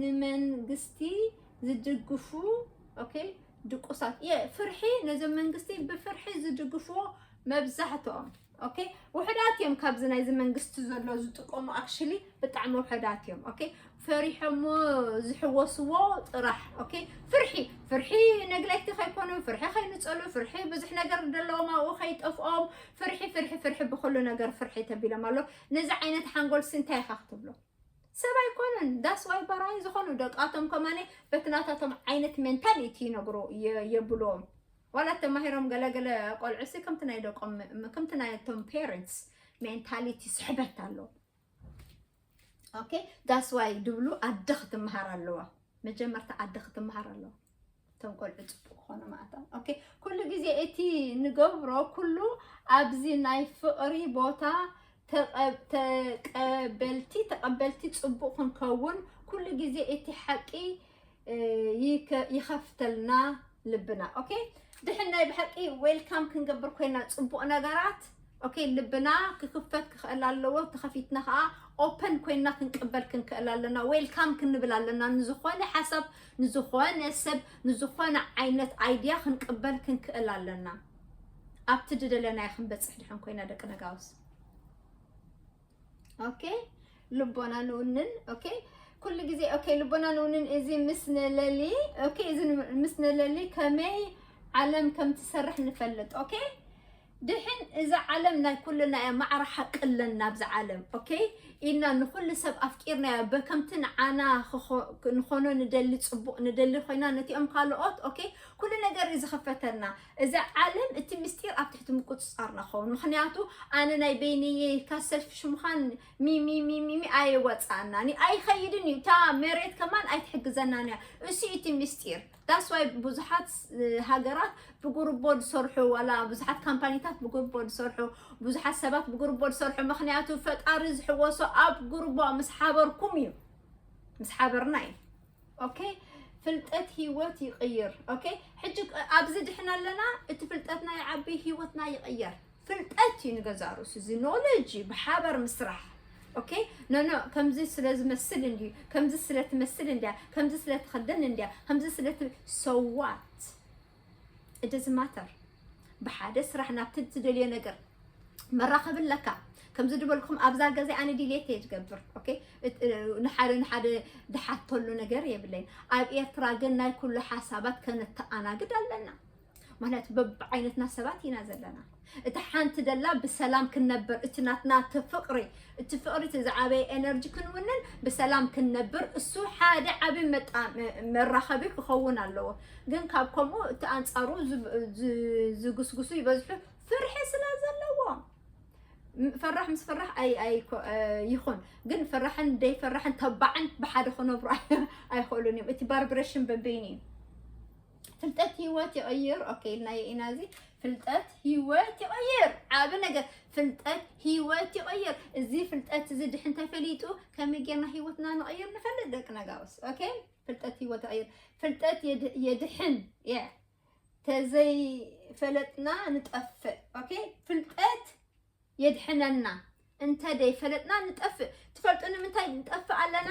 ንመንግስቲ ዝድግፉ፣ ኦኬ፣ ድቁሳት። ፍርሒ፣ ነዞም መንግስቲ ብፍርሒ ዝድግፍዎ መብዛሕትኦም። ኦኬ፣ ውሕዳት እዮም ካብዚ ናይዚ መንግስቲ ዘሎ ዝጥቀሙ። ኣክሽሊ ብጣዕሚ ውሕዳት እዮም። ኦኬ፣ ፈሪሖሞ ዝሕወስዎ ጥራሕ። ኦኬ፣ ፍርሒ፣ ፍርሒ ነግለክቲ ከይኮኑ፣ ፍርሒ ከይንጸሉ፣ ፍርሒ ብዙሕ ነገር ዘለዎም ኣብኡ ከይጠፍኦም፣ ፍርሒ፣ ፍርሒ፣ ፍርሒ፣ ብኹሉ ነገር ፍርሒ ተቢሎም ኣሎ። ነዚ ዓይነት ሓንጎል ሲ እንታይ ኢኻ ክትብሎ? ሰብ ኣይኮኑን። ዳስ ዋይ በራይ ዝኾኑ ደቃቶም ከማነ በቲ ናታቶም ዓይነት ሜንታሊቲ ይነግሩ የብልዎም። ዋላ ተማሂሮም ገለገለ ቆልዑ ሲ ከምቲ ናይ ደቆም፣ ከምቲ ናይቶም ፔረንትስ ሜንታሊቲ ስሕበት ኣሎ። ኦኬ፣ ዳስ ዋይ ድብሉ ኣደ ክትምሃር ኣለዋ። መጀመርታ ኣደ ክትምሃር ኣለዋ። እቶም ቆልዑ ጽቡቅ ክኾኑ ማእታ። ኦኬ፣ ኩሉ ግዜ እቲ ንገብሮ ኩሉ ኣብዚ ናይ ፍቕሪ ቦታ ተቐ-፣ ተቀበልቲ፣ ተቐበልቲ ጽቡቅ ክንከውን ኩሉ ግዜ እቲ ሓቂ ይከፍተልና ልብና። ኦኬ፣ ድሕን ናይ ብሓቂ ዌልካም ክንገብር ኮይና ጽቡቕ ነገራት፣ ኦኬ፣ ልብና ክክፈት ክኽእል ኣለዎ። ተኸፊትና ከዓ ኦፐን ኮይና ክንቅበል ክንክእል ኣለና። ዌልካም ክንብል ኣለና። ንዝኾነ ሓሳብ፣ ንዝኾነ ሰብ፣ ንዝኾነ ዓይነት ኣይድያ ክንቅበል ክንክእል ኣለና። ኣብቲ ዝደለናዮ ክንበጽሕ ድሕን ኮይና ደቂ ነጋውስ። ኦኬ፣ ልቦና ንውንን። ኦኬ፣ ኩሉ ግዜ ኦኬ፣ ልቦና ንውንን። እዚ ምስ ነለሊ፣ ኦኬ፣ እዚ ምስ ነለሊ ከመይ ዓለም ከም ትሰርሕ ንፈልጥ። ኦኬ፣ ድሕን እዛ ዓለም ናይ ኩልና እያ፣ ማዕረ ሓቂ ኣለና ኣብዛ ዓለም። ኦኬ፣ ኢልና ንኹሉ ሰብ ኣፍቂርናዮ፣ በከምቲ ንዓና ንኾኖ ንደሊ፣ ጽቡቕ ንደሊ ኮይና፣ ነቲኦም ካልኦት፣ ኦኬ፣ ኩሉ ነገር እዩ ዝኸፈተልና። እዛ ዓለም እቲ ምስጢር ኣብ ትሕቲ ምቁጽጻርና ክኸውን። ምኽንያቱ ኣነ ናይ በይነየ ኢልካ ሰልፊሽ ምዃን ሚ ሚ ሚ ሚ ሚ ኣየዋጽኣናን እዩ፣ ኣይኸይድን እዩ። እታ መሬት ከማን ኣይትሕግዘናን እያ። እሱ እቲ ምስጢር። ዳስ ዋይ ብዙሓት ሃገራት ብጉርቦ ዝሰርሑ፣ ዋላ ብዙሓት ካምፓኒታት ብጉርቦ ዝሰርሑ፣ ብዙሓት ሰባት ብጉርቦ ዝሰርሑ። ምኽንያቱ ፈጣሪ ዝሕወሶ ኣብ ጉርቦ ምስ ሓበርኩም እዩ፣ ምስ ሓበርና እዩ። ኦኬ፣ ፍልጠት ህይወት ይቕይር። ኦኬ፣ ሕጂ ኣብዚ ድሕን ኣለና፣ እቲ ፍልጠትና ይዓቢ፣ ህይወትና ይቕየር። ፍልጠት እዩ ንገዛእ ርእሱ፣ እዚ ኖሌጅ እዩ፣ ብሓባር ምስራሕ። ኦኬ፣ ኖ ኖ፣ ከምዚ ስለ ዝመስል እንድዩ፣ ከምዚ ስለ ትመስል እንድያ፣ ከምዚ ስለ ትኽደን እንድያ፣ ከምዚ ስለ ት-፣ so what? It doesn't matter። ብሓደ ስራሕ ናብቲ ትደልዮ ነገር መራኸቢ ኣለካ። ከምዚ ዝበልኩም ኣብዛ ገዛ ኣነ ዲሌት እየ ዝገብር። ኦኬ፣ ንሓደ ንሓደ ድሓተሉ ነገር የብለይን። ኣብ ኤርትራ ግን ናይ ኩሉ ሓሳባት ከነተኣናግድ ኣለና። ማለት በብዓይነትና ሰባት ኢና ዘለና። እታ ሓንቲ ደላ ብሰላም ክንነብር፣ እቲ ናትና እቲ ፍቕሪ፣ እቲ ፍቕሪ እቲ ዝዓበየ ኤነርጂ ክንውንን ብሰላም ክንነብር፣ እሱ ሓደ ዓቢ መጣ-፣ መ-፣ መራኸቢ ክኸውን ኣለዎ። ግን ካብ ከምኡ እቲ ኣንጻሩ ዝ-፣ ዝ-፣ ዝግስግሱ ይበዝሑ፣ ፍርሒ ስለ ዘለዎም። ም-፣ ፈራሕ ምስ ፈራሕ ኣይ-፣ ኣይ-፣ ኮ-፣ እ፣ ይኹን። ግን ፈራሕን ደይፈራሕን ተባዕን ብሓደ ክነብሩ ኣይ-፣ ኣይኽእሉን እዮም። እቲ ቫይብሬሽን በበይኑ እዩ። ፍልጠት ህይወት ይቕይር። ኦኬ፣ ኢልናዮ ኢና እዚ። ፍልጠት ህይወት ይቕይር። ዓቢ ነገር። ፍልጠት ህይወት ይቕይር። እዚ ፍልጠት እዚ ድሕን ተፈሊጡ ከመይ ጌርና ህይወትና ንቕይር ንፈልጥ ደቂ ነጋውስ። ኦኬ? ፍልጠት ህይወት ይቕይር። ፍልጠት የድ-፣ የድሕን። የ-፣ ተዘይፈለጥና ንጠፍእ። ኦኬ፣ ፍልጠት የድሕነና። እንተ ደይፈለጥና ንጠፍእ። ትፈልጡ ንምንታይ ንጠፍእ ኣለና?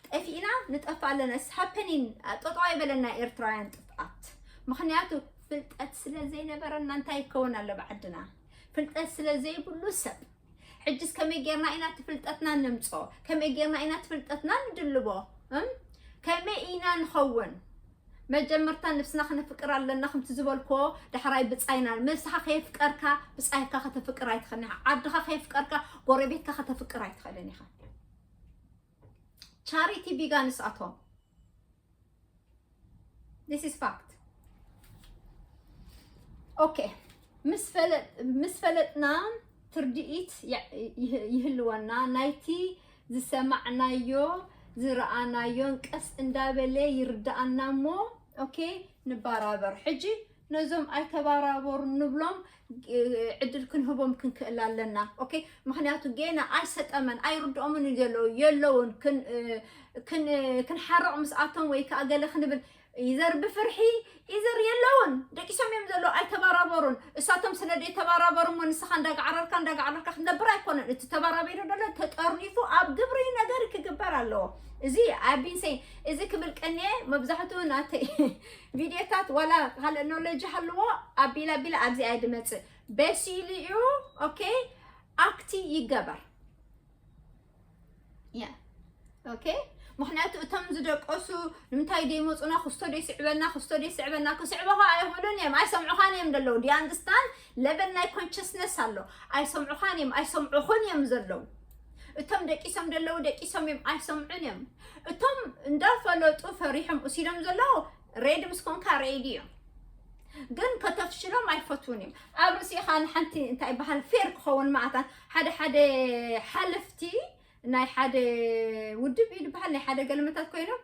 ጠፊእና ንጠፍእ ኣለና። It's happening። ጠጠው ኣይበለና ኤርትራውያን ጥፍኣት። ምኽንያቱ ፍልጠት ስለ ዘይነበረና እንታይ ይከውን ኣሎ ብዓድና? ፍልጠት ስለ ዘይብሉ ሰብ። ሕጅስ ከመይ ጌርና ኢና እቲ ፍልጠትና ንምጾ? ከመይ ጌርና ኢና እቲ ፍልጠትና ንድልቦ? እም? ከመይ ኢና ንኸውን? መጀመርታ ነብስና ክነፍቅር ኣለና፣ ከምቲ ዝበልኮ ዳሕራይ ብጻይና። ነብስኻ ከየፍቀርካ ብጻይካ ከተፍቅር ኣይትኽእልን ኢኻ። ዓድኻ ከየፍቀርካ ጎረቤትካ ከተፍቅር ኣይትኽእልን ኢኻ። ቻሪቲ ቢጋንስ ኣቶም። This is fact. ኦኬ፣ ምስ ፈለ-፣ ምስ ፈለጥና ትርድኢት ያ-፣ ይህ-፣ ይህልወና። ናይቲ ዝሰማዕናዮ ዝረኣናዮን ቀስ እንዳበለ ይርድኣና እሞ፣ ኦኬ፣ ንባራበር። ሕጂ ነዞም ኣይተባራበሩ ንብሎም፣ እ፣ ዕድል ክንህቦም ክንክእል ኣለና። ኦኬ፣ ምኽንያቱ ጌና ኣይሰጠመን፣ ኣይርድኦምን እዩ ዘለዉ፣ የለውን። ክን-፣ እ፣ ክን-፣ ክንሓርቕ ምስኣቶም ወይ ከዓ ገለ ክንብል ኢዘር ብፍርሒ ኢዘር የለውን። ደቂሶም እዮም ዘለዉ፣ ኣይተባራበሩን። እሳቶም ስለ ዘይተባራበሩ እሞ ንስኻ እንዳጋዕረርካ፣ እንዳጋዕረርካ ክትነብር ኣይኮነን። እቲ ተባራቢሩ ዘሎ ተጠርኒፉ ኣብ ግብሪ ነገር ክግበር ኣለዎ። እዚ I've been saying፣ እዚ ክብል ቀንየ መብዛሕትኡ ናተይ ቪድዮታት ዋላ ካልእ ኖሌጅ ሃልዎ ኣቢላ ኣቢላ ኣብዚ ኣየ ድመጽእ። በሲሉ እዩ፣ ኦኬ፣ ኣክቲ ይገበር። ያ፣ ኦኬ። ምኽንያቱ እቶም ዝደቀሱ ንምንታይ ደይመፁና? ክስቶ ደይስዕበና፣ ክስቶ ደይስዕበና። ክስዕበኻ ኣይኽእሉን እዮም፣ ኣይሰምዑኻን እዮም ዘለዉ። Do you understand? ለበል ናይ ኮንሽስነስ ኣሎ። ኣይሰምዑኻን እዮም፣ ኣይሰምዑኹን እዮም ዘለዉ። እቶም ደቂሶም ዘለዉ ደቂሶም እዮም፣ ኣይሰምዑን እዮም። እቶም እንዳፈለጡ ፈሪሖም እሲሎም ዘለዉ ሬድ ምስ ኮንካ ሬድ እዮም። ግን ከተፍሽሎም ኣይፈትዉን እዮም። ኣብ ርእሲኻ ንሓንቲ እንታይ ይበሃል ፌር ክኸውን ማዕታን ሓደ ሓደ ሓለፍቲ ናይ ሓደ ውድብ እዩ ዝበሃል፣ ናይ ሓደ ገልመታት ኮይኖም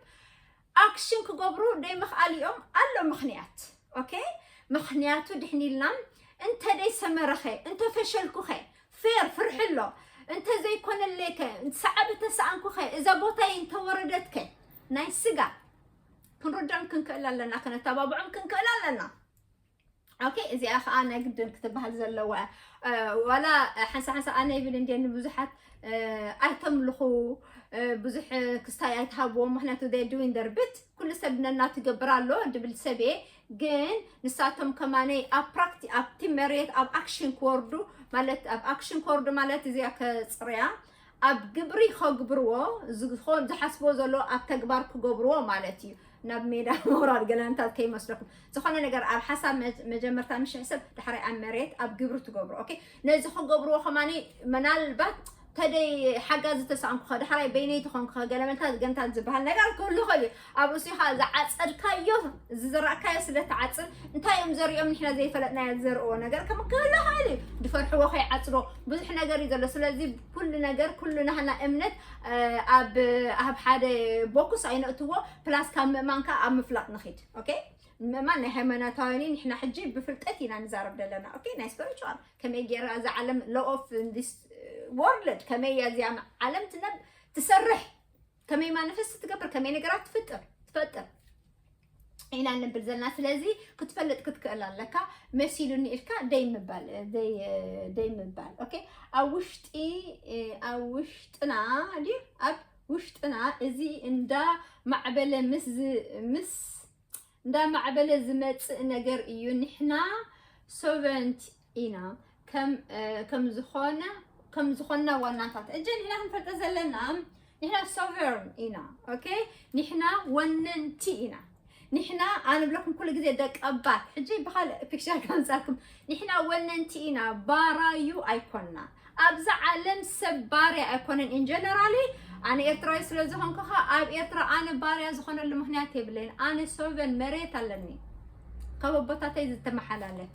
ኣክሽን ክገብሩ ደይምኽኣል እዮም ኣሎ ምኽንያት። ኦኬ፣ ምኽንያቱ ድሕን ኢልና እንተ ደይሰመረኸ፣ እንተ ፈሸልኩኸ፣ ፌር ፍርሒ ኣሎ። እንተ ዘይኮነለይከ፣ ሰዓብ እንተሰኣንኩኸ፣ እዛ ቦታይ እንተወረደትከ፣ ናይ ስጋ ክንርዶም ክንክእል ኣለና፣ ከነተባብዖም ክንክእል ኣለና። ኦኬ፣ እዚኣ ከዓ ናይ ግድን ክትበሃል ዘለዋ። እ፣ ዋላ ሓንሳ ሓንሳ ኣነ ይብል እንዴ ንብዙሓት፣ እ፣ ኣይተምልኹ፣ እ፣ ብዙሕ ክስታይ ኣይትሃብዎም፣ ምኽንያቱ they doing their bit፣ ኩሉ ሰብ ነናቱ ይገብር ኣሎ ድብል ሰብ እየ። ግን ንሳቶም ከማነይ ኣብ ፕራክቲ-፣ ኣብቲ መሬት ኣብ ኣክሽን ክወርዱ ማለት፣ ኣብ ኣክሽን ክወርዱ ማለት እዚኣ ከጽርያ፣ ኣብ ግብሪ ከግብርዎ፣ ዝኾን ዝሓስቦ ዘሎ ኣብ ተግባር ክገብርዎ ማለት እዩ። ናብ ሜዳ ምውራድ ገለንታት ከይመስለኩም። ዝኾነ ነገር ኣብ ሓሳብ መ-፣ መጀመርታ ምሽሕ ሰብ፣ ዳሕራይ ኣብ መሬት ኣብ ግብሪ ትገብሩ። ኦኬ፣ ነዚ ክገብርዎ ከማኒ ምናልባት ተደይ ሓጋዚ ተሳእንኩ ኸ፣ ዳሕራይ በይነይ ተኾንኩ ኸ፣ ገለመንታት ገንታት ዝበሃል ነገር ክህሉ ይኽእል እዩ። ኣብ ርእሲኻ ዝዓጸድካዮ፣ ዝዘራእካዮ ስለ ትዓጽድ፣ እንታይ እዮም ዘሪኦም ንሕና ዘይፈለጥናዮ ዝዘርእዎ ነገር ከም ክህሉ ይኽእል እዩ። ዝፈርሕዎ ከይዓጽዶ፣ ብዙሕ ነገር እዩ ዘሎ። ስለዚ ኩሉ ነገር፣ ኩሉ ናህና እምነት፣ እ፣ ኣብ፣ ኣብ ሓደ ቦክስ ኣይነእትዎ፣ ፕላስ ካብ ምእማን ከኣ ኣብ ምፍላጥ ንኺድ። ኦኬ? ምእማን ናይ ሃይማኖታውያን እዩ። ንሕና ሕጂ ብፍልጠት ኢና ንዛረብ ዘለና። ኦኬ? ናይ ስፒሪቹዋል፣ ከመይ ገይራ እዛ ዓለም፣ law of this world፣ ከመይ እያ እዚኣ ዓለም ትነብ-፣ ትሰርሕ፣ ከመይ ማኒፌስት ትገብር፣ ከመይ ነገራት ትፍጥር፣ ትፈጥር ኢና እንብል ዘለና። ስለዚ ክትፈልጥ ክትክእል ኣለካ። መሲሉኒ ኢልካ ደይ ምባል፣ ደይ፣ ደይ ምባል። ኦኬ? ኣብ ውሽጢ፣ ኣብ ውሽጥና ድዩ? ኣብ ውሽጥና እዚ እንዳ ማዕበለ ምስ ዝ-፣ ምስ እንዳ ማዕበለ ዝመጽእ ነገር እዩ። ንሕና ሶቨንት ኢና። ከም፣ እ፣ ከም ዝኾነ፣ ከም ዝኾንና ዋናታት። እጀ ንሕና ክንፈልጦ ዘለና፣ ንሕና ሶቨርን ኢና። ኦኬ? ንሕና ወነንቲ ኢና። ንሕና፣ ኣነ ብለኩም ኩሉ ግዜ ደቀባት፣ ሕጂ ብኻልእ ፒክቸር ከምጻልኩም፣ ንሕና ወነንቲ ኢና፣ ባራዩ ኣይኮንና። ኣብዛ ዓለም ሰብ ባርያ ኣይኮነን። ኢን ጀነራሊ፣ ኣነ ኤርትራዊ ስለ ዝኾንኩ ኸኣ፣ ኣብ ኤርትራ ኣነ ባርያ ዝኾነሉ ምኽንያት የብለይን። ኣነ ሶቨን መሬት ኣለኒ፣ ካብ ኣቦታተይ ዝተመሓላለፈ።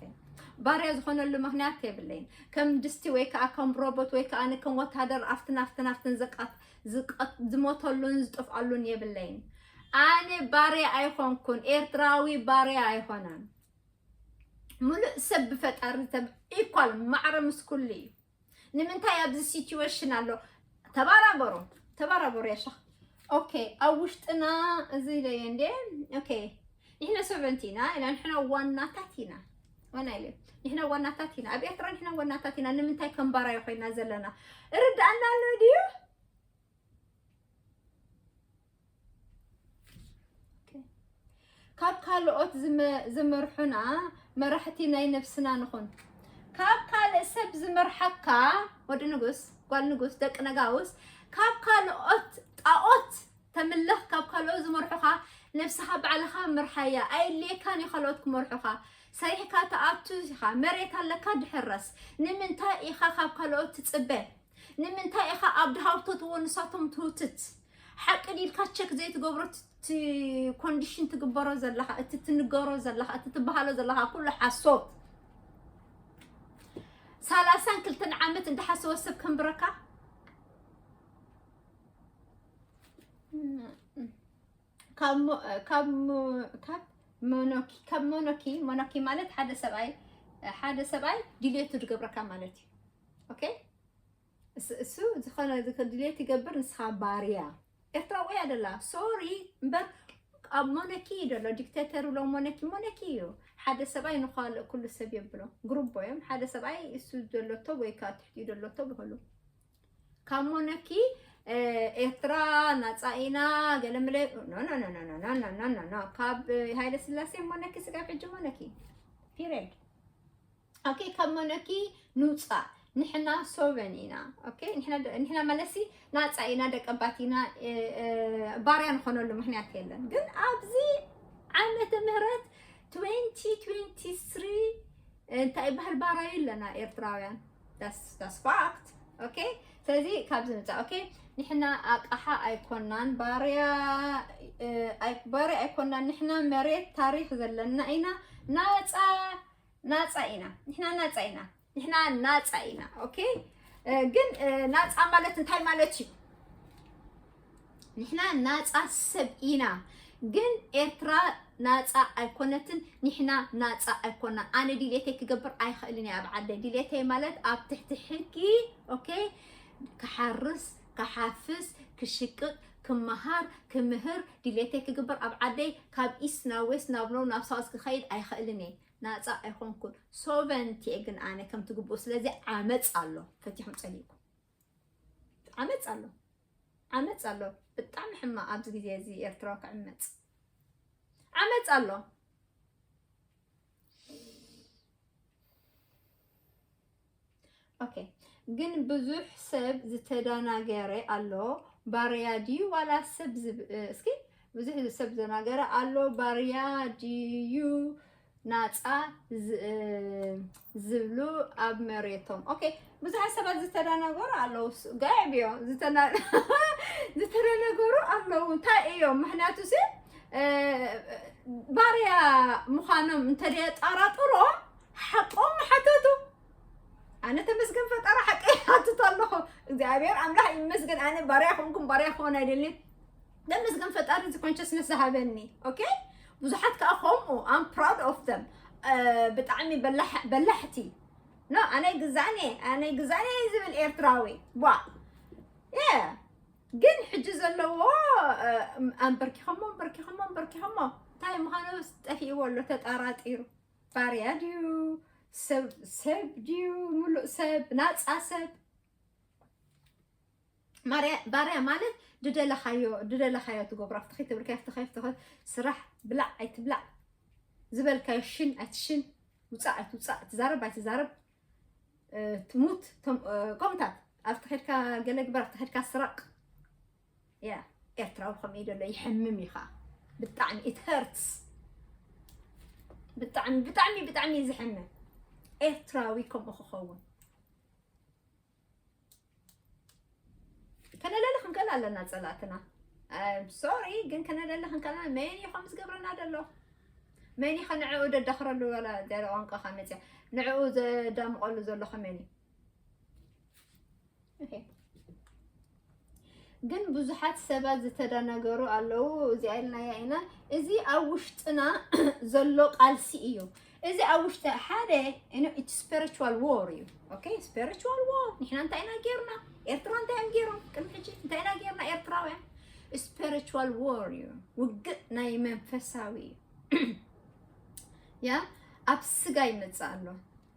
ባርያ ዝኾነሉ ምኽንያት የብለይን። ከም ድስቲ ወይ ከኣ ከም ሮቦት ወይ ከኣ ኣነ ከም ወታደር ኣብትን ኣብትን ኣብትን ዝቃት-፣ ዝቀት-፣ ዝሞተሉን ዝጠፍኣሉን የብለይን። ኣነ ባርያ ኣይኾንኩን፣ ኤርትራዊ ባርያ ኣይኾነን። ሙሉእ ሰብ ብፈጣሪ ተብ-፣ ኢኳል ማዕረ ምስ ኩሉ እዩ። ንምንታይ ኣብዚ ሲቹዌሽን ኣሎ? ተባራበሩ፣ ተባራበሩ ያሻ። ኦኬ፣ ኣብ ውሽጥና እዚ ኢለየ እንዴ? ኦኬ፣ ንሕና ሰቨንቲ ኢና ኢና ንሕና ዋናታት ኢና ዋና ኢለ ንሕና ዋናታት ኢና ኣብ ኤርትራ ንሕና ዋናታት ኢና ንምንታይ ከም ባራዮ ኮይና ዘለና ርዳእና ኣሎ ድዩ ካብ ካልኦት ዝመርሑና መራሕቲ ናይ ነብስና ንኹን ካብ ካልእ ሰብ ዝመርሓካ ወዲ ንጉስ ጓል ንጉስ ደቂ ነጋውስ ካብ ካልኦት ጣኦት ተምልኽ ካብ ካልኦት ዝመርሑኻ ነብስኻ ባዕልኻ ምርሓያ ኣየድልየካን እዩ ካልኦት ክመርሑኻ ሰሪሕካ ትኣቱ ኢኻ መሬት ኣለካ ድሕረስ ንምንታይ ኢኻ ካብ ካልኦት ትጽበ ንምንታይ ኢኻ ኣብ ድሃውተትዎ ንሳቶም ትውትት ሓቂ ዲልካ ቸክ ዘይትገብሮ እቲ ኮንዲሽን ትግበሮ ዘለኻ እቲ ትንገሮ ዘለኻ እቲ ትበሃሎ ዘለኻ ኩሉ ሓሶት ሰላሳን ክልተን ዓመት እንዳሓሰወ ሰብ ከንብረካ ካብ ሞ- ካብ ሞ- ካብ ሞኖኪ ካብ ሞኖኪ ሞኖኪ ማለት ሓደ ሰብኣይ ሓደ ሰብኣይ ድሌቱ ዝገብረካ ማለት እዩ ኦኬ እሱ ዝኾነ ድሌት ይገብር ንስኻ ባርያ ኤርትራዊ እያ ደላ ሶሪ እምበር ኣብ ሞነኪ እዩ ደሎ ዲክቴተር ብሎ ሞነኪ ሞነኪ እዩ ሓደ ሰብኣይ ንኳልእ ኩሉ ሰብ የብሎ ግሩቦ እዮም ሓደ ሰብኣይ እሱ ደሎቶ ወይ ከዓ ትሕቲኡ ደሎቶ ብክሉ ካብ ሞነኪ ኤርትራ ናፃ ኢና ገለምለ ካብ ሃይለ ስላሴ ሞነኪ ስጋብ ሕጂ ሞነኪ ፒሬድ ኦኬ ካብ መነኪ ንውፃእ ንሕና ሶቨን ኢና ኦኬ ንሕና ደ- ንሕና መለሲ ናፃ ኢና ደቀባት ኢና እ፣ እ፣ ባርያ ንኾነሉ ምክንያት የለን ግን ኣብዚ ዓመተ ምህረት twenty twenty-three እንታይ ይበሃል ባራዩ ኣለና ኤርትራውያን that's that's fact okay ስለዚ ካብዚ ንፃእ okay ንሕና ኣቃሓ ኣይኮናን ባርያ እ፣ ኣይ- ባርያ ኣይኮናን ንሕና መሬት ታሪክ ዘለና ኢና ናፃ ናፃ ኢና ንሕና ናፃ ኢና ንሕና ናፃ ኢና okay እ፣ ግን እ፣ ናፃ ማለት እንታይ ማለት እዩ ንሕና ናፃ ሰብ ኢና ግን ኤርትራ ናፃ ኣይኮነትን ንሕና ናፃ ኣይኮና ኣነ ድሌተይ ክገብር ኣይኽእልን እየ ኣብ ዓደይ ድሌተይ ማለት ኣብ ትሕቲ ሕጊ okay ክሓርስ ክሓፍስ ክሽቅቅ ክመሃር ክምህር ድሌተይ ክግበር ኣብ ዓደይ ካብ ኢስት ናብ ዌስት ናብ ኖር ናብ ሳውስ ክኸይድ ኣይኽእልን እየ ናፃ ኣይኮንኩን ሶቨንቲ እየ ግን ኣነ ከም ትግብኡ ስለዚ ዓመፅ ኣሎ ፈቲኹም ፀሊእኩም ዓመፅ ኣሎ ዓመፅ ኣሎ ብጣዕሚ ሕማቅ ኣብዚ ግዜ እዚ ኤርትራ ክዕመፅ ዓመፅ ኣሎ okay ግን ብዙሕ ሰብ ዝተዳናገረ ኣሎ ባርያ ድዩ ዋላ ሰብ ዝብ- እ፣ እስኪ ብዙሕ ሰብ ዘናገረ ኣሎ ባርያ ድዩ ናፃ ዝ- እ፣ ዝብሉ ኣብ መሬቶም okay ብዙሓት ሰባት ዝተዳናገሩ ኣለዉ ስ- ጋዕብዮ ዝተና- ዝተዳናገሩ ኣለዉ እንታይ እዮም ምክንያቱ ሲ እ፣ ባርያ ምዃኖም እንተደየጠራጥሮ ሓቆም ሓተቱ ኣነ ተመስገን ፈጣሪ ሓቀይ ሓትት ኣለኹ እግዚኣብሔር ኣምላኽ ይመስገን ኣነ ባርያ ኮንኩም ባርያ ክኾን ኣይደልን ተመስገን ፈጣሪ እዚ ኮንሸስነስ ዝሃበኒ okay ብዙሓት ከዓ ከምኡ I'm proud of them ብጣዕሚ በላሕቲ no ኣነ ግዛኔ ኣነ ግዛኔ ዝብል ኤርትራዊ ቧ yeah ግን ሕጂ ዘለዎ ኣንበርኪኸሞ ኣንበርኪኸሞ ኣንበርኪኸሞ እንታይ ምዃኑ ጠፊእዎ ኣሎ ተጠራጢሩ ባርያ ድዩ ሰብ ሰብ ድዩ ሙሉእ ሰብ ናፃ ሰብ ማርያ ባርያ ማለት ድደለኻዮ ድደለኻዮ ትገብሮ ኣብትኸይ ትብልካ ኣብትኸይ ኣብትኸ ስራሕ ብላዕ ኣይትብላዕ ዝበልካዮ ሽን ኣይትሽን ውፃእ ኣይትውፃእ ትዛረብ ኣይትዛረብ ትሙት ከምኡታት ኣብቲ ኸድካ ገለ ግበር ኣብቲ ኸድካ ስረቕ ያ ኤርትራዊ ከምኡ ደሎ ይሕምም እዩ ከዓ ብጣዕሚ it hurts ብጣዕሚ ብጣዕሚ ብጣዕሚ እዩ ዝሕምም ኤርትራዊ ከምኡ ክኸውን ከነለለ ክንክእል ኣለና ፀላእትና ሶሪ ግን ከነለለ ክንክእልና መን እዩ ከም ዝገብረና ደሎ መን እዩ ከንዕኡ ደዳኽረሉ ወላ ቋንቋኻ መፅያ ንዕኡ ዘዳምቐሉ ዘሎ ከመን እዩ ግን ብዙሓት ሰባት ዝተደናገሩ ኣለዉ እዚኣ ኢልናያ ኢና እዚ ኣብ ውሽጥና ዘሎ ቃልሲ እዩ እዚ ኣብ ውሽጢ ሓደ spiritual war እዩ okay spiritual war ንሕና እንታይ ኢና ጌርና ኤርትራ እንታይ እዮም ጌሮም ቅድሚ ሕጂ እንታይ ኢና ጌርና ኤርትራውያን spiritual war እዩ ውግእ ናይ መንፈሳዊ እዩ ያ ኣብ ስጋ ይመጽእ ኣሎ።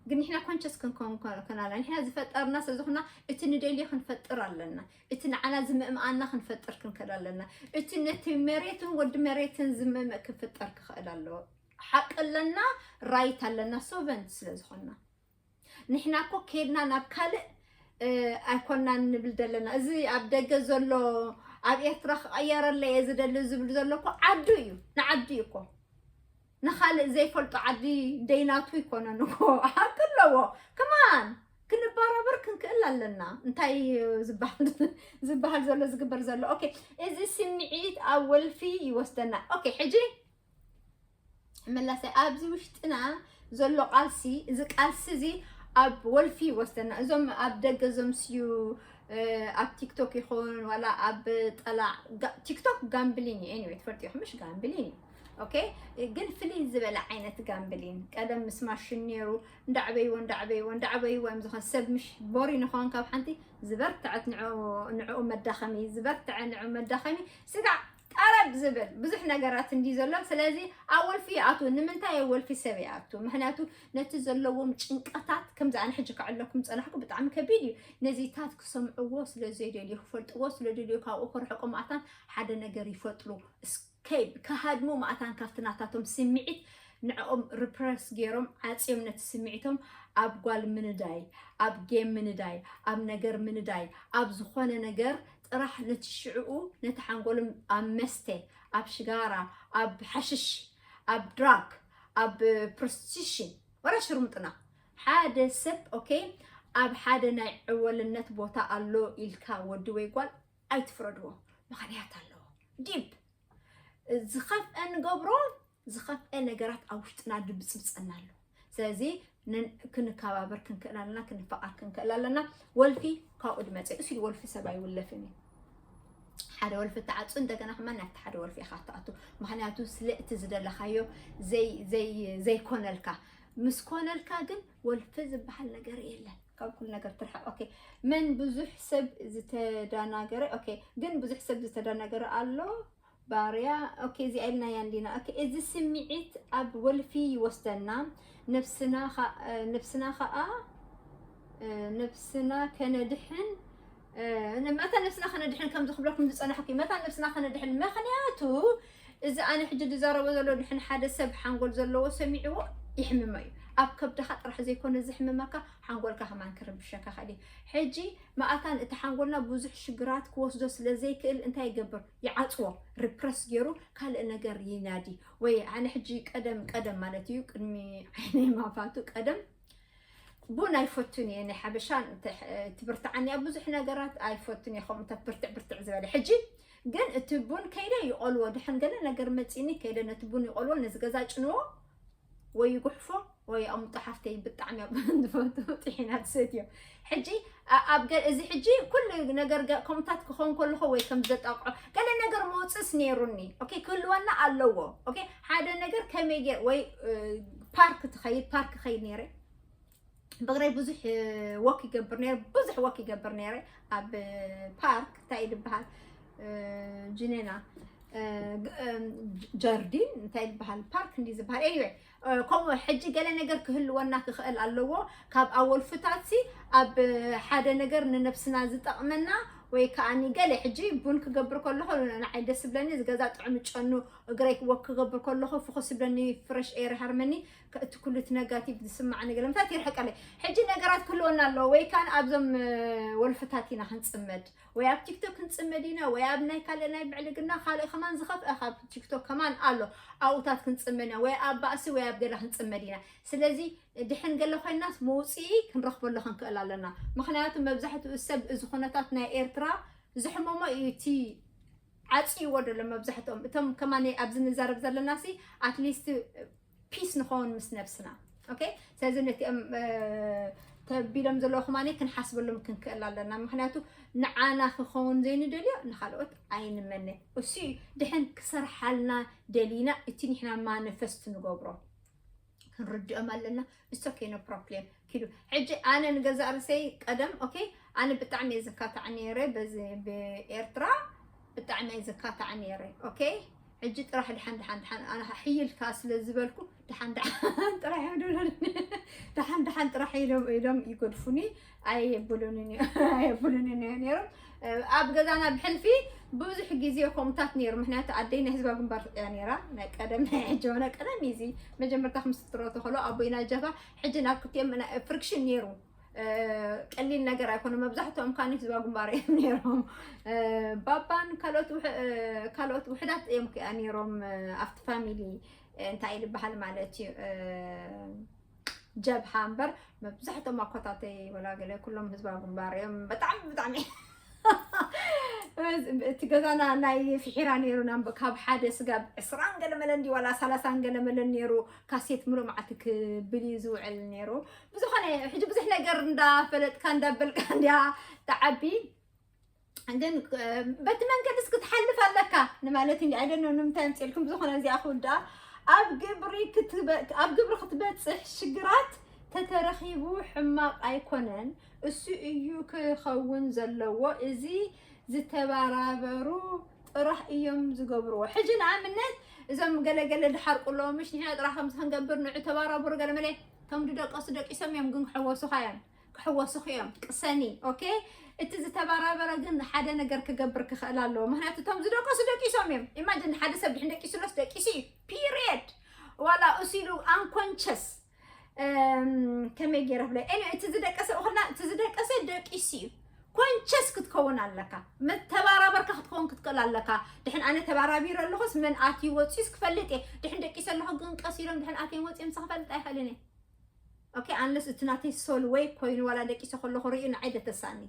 ግን ንሕና ኮንሸስ ክንከውን ከ- ከናላ ንሕና ዝፈጠርና ስለዝኾና እቲ ንደልዮ ክንፈጥር ኣለና። እቲ ንዓና ዝምእምኣና ክንፈጥር ክንክእል ኣለና። እቲ ነቲ መሬትን ወዲ መሬትን ዝምእምእ ክፍጠር ክኽእል ኣለዎ። ሓቂ ኣለና፣ ራይት ኣለና፣ ሶቨንት ስለዝኾና ንሕና እኮ ኬድና ናብ ካልእ ኣይኮናን ንብል ዘለና። እዚ ኣብ ደገ ዘሎ ኣብ ኤርትራ ክቐየረለይ እየ ዝደሊ ዝብል ዘሎ እኮ ዓዱ እዩ፣ ንዓዱ እዩ እኮ። ንኻልእ ዘይፈልጦ ዓዲ ደይናቱ ይኮነን እኮ። ሓቂ ኣለዎ። ከማን ክንባራበር ክንክእል ኣለና። እንታይ ዝበሃል ዝበሃል ዘሎ ዝግበር ዘሎ? ኦኬ፣ እዚ ስምዒት ኣብ ወልፊ ይወስደና። ኦኬ፣ ሕጂ መላሰ ኣብዚ ውሽጥና ዘሎ ቃልሲ፣ እዚ ቃልሲ እዚ ኣብ ወልፊ ይወስደና። እዞም ኣብ ደገ ዘምስዩ ኣብ ቲክቶክ ይኹን ዋላ ኣብ ጠላዕ ቲክቶክ ጋምብሊን እዩ። ኤኒዌይ ትፈልጡ ኢኹም ምሽ? ጋምብሊን እዩ። ኦኬ፣ ግን ፍልይ ዝበለ ዓይነት ጋምብሊን። ቀደም ምስ ማሽን ነይሩ እንዳዕበይዎ እንዳዕበይዎ እንዳዕበይዎ እዮም ዝኾን ሰብ ምሽ ቦሪ ንኸውን ካብ ሓንቲ ዝበርትዐት ንዕኡ መዳኸሚ ዝበርትዐ ንዕኡ መዳኸሚ ስጋዕ ጠረብ ዝብል ብዙሕ ነገራት እንዲ ዘሎ። ስለዚ ኣብ ወልፊ ይኣትዉ። ንምንታይ ኣብ ወልፊ ሰብ ይኣቱ? ምክንያቱ ነቲ ዘለዎም ጭንቀታት ከምዚ ኣነ ሕጂ ክዕለኩም ጸናሕኩ ብጣዕሚ ከቢድ እዩ። ነዚታት ክሰምዕዎ ስለ ዘይደልዩ ክፈልጥዎ ስለ ደልዩ ካብኡ ክርሕቁ ማእታን ሓደ ነገር ይፈጥሩ። እስከይ ክሃድሙ ማእታን ካብቲ ናታቶም ስምዒት ንዕኦም ሪፕረስ ገይሮም ዓጽዮም ነቲ ስምዒቶም ኣብ ጓል ምንዳይ፣ ኣብ ጌም ምንዳይ፣ ኣብ ነገር ምንዳይ፣ ኣብ ዝኾነ ነገር ጥራሕ ነቲ ሽዕኡ ነቲ ሓንጎሎም ኣብ መስተ፣ ኣብ ሽጋራ፣ ኣብ ሓሽሽ፣ ኣብ ድራግ፣ ኣብ ፕሮስቲቱሽን ወላ ሽርሙጥና ሓደ ሰብ ኦኬ ኣብ ሓደ ናይ ዕወልነት ቦታ ኣሎ ኢልካ ወዲ ወይ ጓል ኣይትፍረድዎ። ምኽንያት ኣለዎ። ዲፕ ዝኸፍአ ንገብሮ ዝኸፍአ ነገራት ኣብ ውሽጥና ድብፅብፀና ኣሎ። ስለዚ ክንከባበር ክንክእል ኣለና፣ ክንፈቃር ክንክእል ኣለና። ወልፊ ካብኡ ድመፀ እሱ ወልፊ ሰብ ኣይውለፍን እዩ። ሓደ ወልፊ ተዓፁ እንደገና ከማ ናብቲ ሓደ ወልፊ ኢኻ ትኣቱ። ምክንያቱ ስለ እቲ ዝደለካዮ ዘይኮነልካ ምስ ኮነልካ ግን ወልፊ ዝበሃል ነገር የለን። ካብ ኩሉ ነገር ትርሓቅ። ኦኬ መን ብዙሕ ሰብ ዝተዳናገረ ኦኬ ግን ብዙሕ ሰብ ዝተዳናገረ ኣሎ ባርያ ኦኬ እዚኣ ኢልናያ እንዲና። ኦኬ እዚ ስምዒት ኣብ ወልፊ ይወስደና። ነብስና ነብስና ከዓ ነብስና ከነድሕን መታ ነብስና ከነድሕን ከም ዝኽብለኩም ዝፀናሕኩ መታ ነብስና ከነድሕን ምክንያቱ እዚ ኣነ ሕጂ ዝዛረቦ ዘሎ ድሕን ሓደ ሰብ ሓንጎል ዘለዎ ሰሚዕዎ ይሕምመ እዩ። ኣብ ከብድኻ ጥራሕ ዘይኮነ ዝሕምመካ ሓንጎልካ ከማን ክርብሸካ ኸእል። ሕጂ መኣታን እቲ ሓንጎልና ብዙሕ ሽግራት ክወስዶ ስለ ዘይክእል እንታይ ይገብር? ይዓፅዎ። ሪፕረስ ገይሩ ካልእ ነገር ይናዲ። ወይ ኣነ ሕጂ ቀደም ቀደም ማለት እዩ ቅድሚ ዓይነይ ማፋቱ ቀደም ቡን ኣይፈቱን እየ ናይ ሓበሻ ትብርትዓኒ ኣብ ብዙሕ ነገራት ኣይፈቱን እየ። ከምኡ ብርትዕ ብርትዕ ዝበለ ሕጂ ግን እቲ ቡን ከይደ ይቆልዎ ድሕን ገለ ነገር መፂኒ ከይደ ነቲ ቡን ይቆልዎ ነዚ ገዛ ጭንዎ ወይ ይጉሕፎ ወይ ኣምጦ ሓፍተይ ብጣዕሚ እያ ዝፈትው ጥሒና ትሰትዮ። ሕጂ ኣብ ገ- እዚ ሕጂ ኩሉ ነገር ገ- ከምታት ክኸውን ከለኹ ወይ ከም ዘጣቕዖ ገለ ነገር መውፅእስ ነይሩኒ። ኦኬ ክህልወና ኣለዎ። ኦኬ ሓደ ነገር ከመይ ገ- ወይ እ፣ ፓርክ ትኸይድ ፓርክ ኸይድ ነይረ ብግረይ ብዙሕ ወክ ይገብር ነይረ ብዙሕ ወክ ይገብር ነይረ ኣብ ፓርክ እንታይ እዩ ዝበሃል እ፣ ጅኔና እ፣ ግ- እ፣ ጀርዲን እንታይ ዝበሃል ፓርክ እንዲ ዝበሃል ኤኒወይ ከምኡ ሕጂ ገለ ነገር ክህልወና ክኽእል ኣለዎ። ካብ ኣወልፍታት ሲ ኣብ ሓደ ነገር ንነብስና ዝጠቕመና ወይ ከዓ ገለ ሕጂ ቡን ክገብር ከለኹ ንዓይ ደስ ዝብለኒ ዝገዛ ጥዑም ጨኑ እግረይ ክወክ ክገብር ከለኹ ፍኹስ ይብለኒ ፍረሽ ኤር ሃርመኒ እቲ ኩሉ እቲ ነጋቲቭ ዝስማዕ ነገር ምታት ይርሕቀለይ። ሕጂ ነገራት ክህልወና ኣለዎ ወይ ከዓ ኣብዞም ወልፍታት ኢና ክንፅመድ ወይ ኣብ ቲክቶክ ክንፅመድ ኢና ወይ ኣብ ናይ ካልእ ናይ ብዕልግና ካልእ ከማን ዝኸፍአ ካብ ቲክቶክ ከማን ኣሎ ኣብኡታት ክንፅመድ ኢና ወይ ኣብ ባእሲ ወይ ኣብ ገለ ክንፅመድ ኢና። ስለዚ ድሕን ገለ ኮይናስ መውፅኢ ክንረኽበሉ ክንክእል ኣለና። ምክንያቱ መብዛሕትኡ ሰብ እዚ ኩነታት ናይ ኤርትራ ዝሕመሞ እዩ እቲ ዓፅይዎ ደሎ መብዛሕትኦም እቶም ከማን ኣብዚ ንዛረብ ዘለና ሲ ኣትሊስት ፒስ ንኸውን ምስ ነብስና ኦኬ። ስለዚ ነቲኦም ተቢሎም ዘለዉ ከማን ክንሓስበሎም ክንክእል ኣለና። ምክንያቱ ንዓና ክኸውን ዘይንደልዮ ንካልኦት ኣይንመነ። እሱ ድሕን ክሰርሓልና ደሊና እቲ ንሕና ማኒፈስት ንገብሮ ክንርድኦም ኣለና። እስ ኦኬ ኖ ፕሮብሌም ኪዱ ሕጂ ኣነ ንገዛእ ርእሰይ ቀደም ኦኬ ኣነ ብጣዕሚ እየ ዝካታዕ ነይረ በዚ ብኤርትራ ብጣዕሚ እየ ዝካታዕ ነይረ ኦኬ ሕጂ ጥራሕ ድሓን ድሓን ድሓን ኣነ ሕይልካ ስለ ዝበልኩ ድሓን ድሓን ጥራሕ እዮም ድብሉኒ። ድሓን ድሓን ጥራሕ ኢሎም ኢሎም ይገድፉኒ። ኣየብሉንን እዮም፣ ኣየብሉንን እዮም ነይሮም። ኣብ ገዛና ብሕልፊ ብዙሕ ግዜ ከምኡታት ነይሩ። ምክንያቱ ኣደይ ናይ ህዝባዊ ግንባር እያ ነይራ። ናይ ቀደም ናይ ሕጂ ሆነ ቀደም እዩ እዚ መጀመርታ ክምስጥሮ ተኸሎ ኣቦይ ናጀፋ ሕጂ ናብ ክልቲኦም ናይ ፍሪክሽን ነይሩ። ቀሊል ነገር ኣይኮነ። መብዛሕትኦም ካኒ ህዝባዊ ግንባር እዮም ነይሮም። ባባን ካልኦት ውሕ- ካልኦት ውሕዳት እዮም ከኣ ነይሮም። ኣብቲ ፋሚሊ እንታይ ዝበሃል ማለት እዩ ጀብሃ እምበር መብዛሕትኦም ኣኮታተይ ወላ ገለ ኩሎም ህዝባዊ ግንባር እዮም። በጣም ብጣዕሚ እቲ ገዛና ናይ ፍሒራ ነይሩ ናብ ካብ ሓደ ስጋብ ዕስራን ገለ መለ እንዲ ዋላ ሰላሳን ገለ መለ ነይሩ። ካሴት ምሉእ መዓልቲ ክብል እዩ ዝውዕል ነይሩ። ብዝኾነ ሕጂ ብዙሕ ነገር እንዳፈለጥካ እንዳበልካ እንዲያ ተዓቢ። ግን በቲ መንገድስ ክትሓልፍ ኣለካ ንማለት እንዲ ኣይደነ ንምንታይ ኣምፅልኩም። ብዝኾነ እዚኣ ክውዳ ኣብ ግብሪ ክትበ- ኣብ ግብሪ ክትበፅሕ ሽግራት ተተረኺቡ ሕማቕ ኣይኮነን። እሱ እዩ ክኸውን ዘለዎ። እዚ ዝተባራበሩ ጥራሕ እዮም ዝገብርዎ። ሕጂ ንኣብነት እዞም ገለገለ ድሓር ቁሎ ምሽ ንሕና ጥራሕ ከምዚ ክንገብር ንዑ ተባራበሩ ገለ መለ እቶም ዝደቀሱ ደቂሶም እዮም ግን ክሕወሱኻ እዮም። ክሕወሱኽ እዮም። ቅሰኒ። ኦኬ። እቲ ዝተባራበረ ግን ሓደ ነገር ክገብር ክኽእል ኣለዎ። ምክንያቱ እቶም ዝደቀሱ ደቂሶም እዮም። ኢማጅን ሓደ ሰብ ድሕን ደቂሱሎስ ደቂሱ እዩ። ፒሪየድ። ዋላ እሱ ኢሉ ኣንኮንቸስ ከመይ ገይረ ብለ እ እቲ ዝደቀሰ እኽልና እቲ ዝደቀሰ ደቂሱ እዩ። ኮንቸስ ክትከውን ኣለካ። መተባራበርካ ክትከውን ክትክእል ኣለካ። ድሕን ኣነ ተባራቢረ ኣለኹስ መን ኣትዩ ወፂኡስ ክፈልጥ እየ። ድሕን ደቂሰ ኣለኹ ግን ቀስ ኢሎም ድሕን ኣትዮም ወፂኦም ክፈልጥ ኣይኽእልን እየ። ኦኬ። ኣንለስ እቲ ናተይ ሶል ወይ ኮይኑ ዋላ ደቂሰ ከለኹ ርእዩ ንዓይ ደተሳኒ።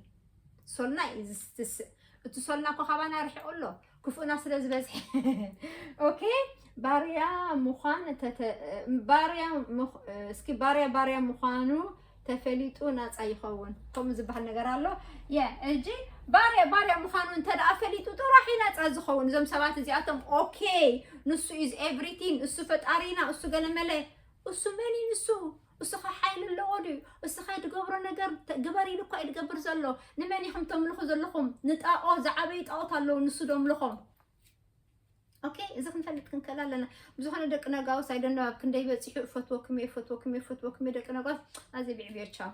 ሶልና እዩ ዝስትስእ። እቲ ሶልና እኮ ካባና ርሒቑ ኣሎ። ክፉእና ስለ ዝበዝሐ። ኦኬ። ባርያ ምዃን ተተ- ባርያ ምኽ- እስኪ ባርያ ባርያ ምዃኑ ተፈሊጡ ናፃ ይኸውን። ከምኡ ዝበሃል ነገር ኣሎ። የ እጂ ባርያ ባርያ ምዃኑ እንተ ደኣ ፈሊጡ ጥራሕ እዩ ናፃ ዝኸውን። እዞም ሰባት እዚኣቶም ኦኬ ንሱ ኢዝ ኤቭሪቲንግ፣ እሱ ፈጣሪና፣ እሱ ገለመለ። እሱ መን እዩ ንሱ? እሱ ኸ ሓይሊ ኣለዎ ድዩ? እሱ ኸ ድገብሮ ነገር ተ- ግበር ኢሉ እኮ እዩ ድገብር ዘሎ። ንመን ኢኹም ተምልኹ ዘለኹም? ንጣኦ ዝዓበዩ ጣኦት ኣለዉ ንሱ ደምልኾም። ኦኬ፣ እዚ ክንፈልጥ ክንክእል ኣለና። ብዝኾነ ደቂ ነጋውስ ኣይደነ ኣብ ክንደይ በፂሑ እፈትወኩም እየ፣ እፈትወኩም እየ፣ እፈትወኩም እየ ደቂ ነጋውስ። ኣዚ ብዕብዮ ቻው።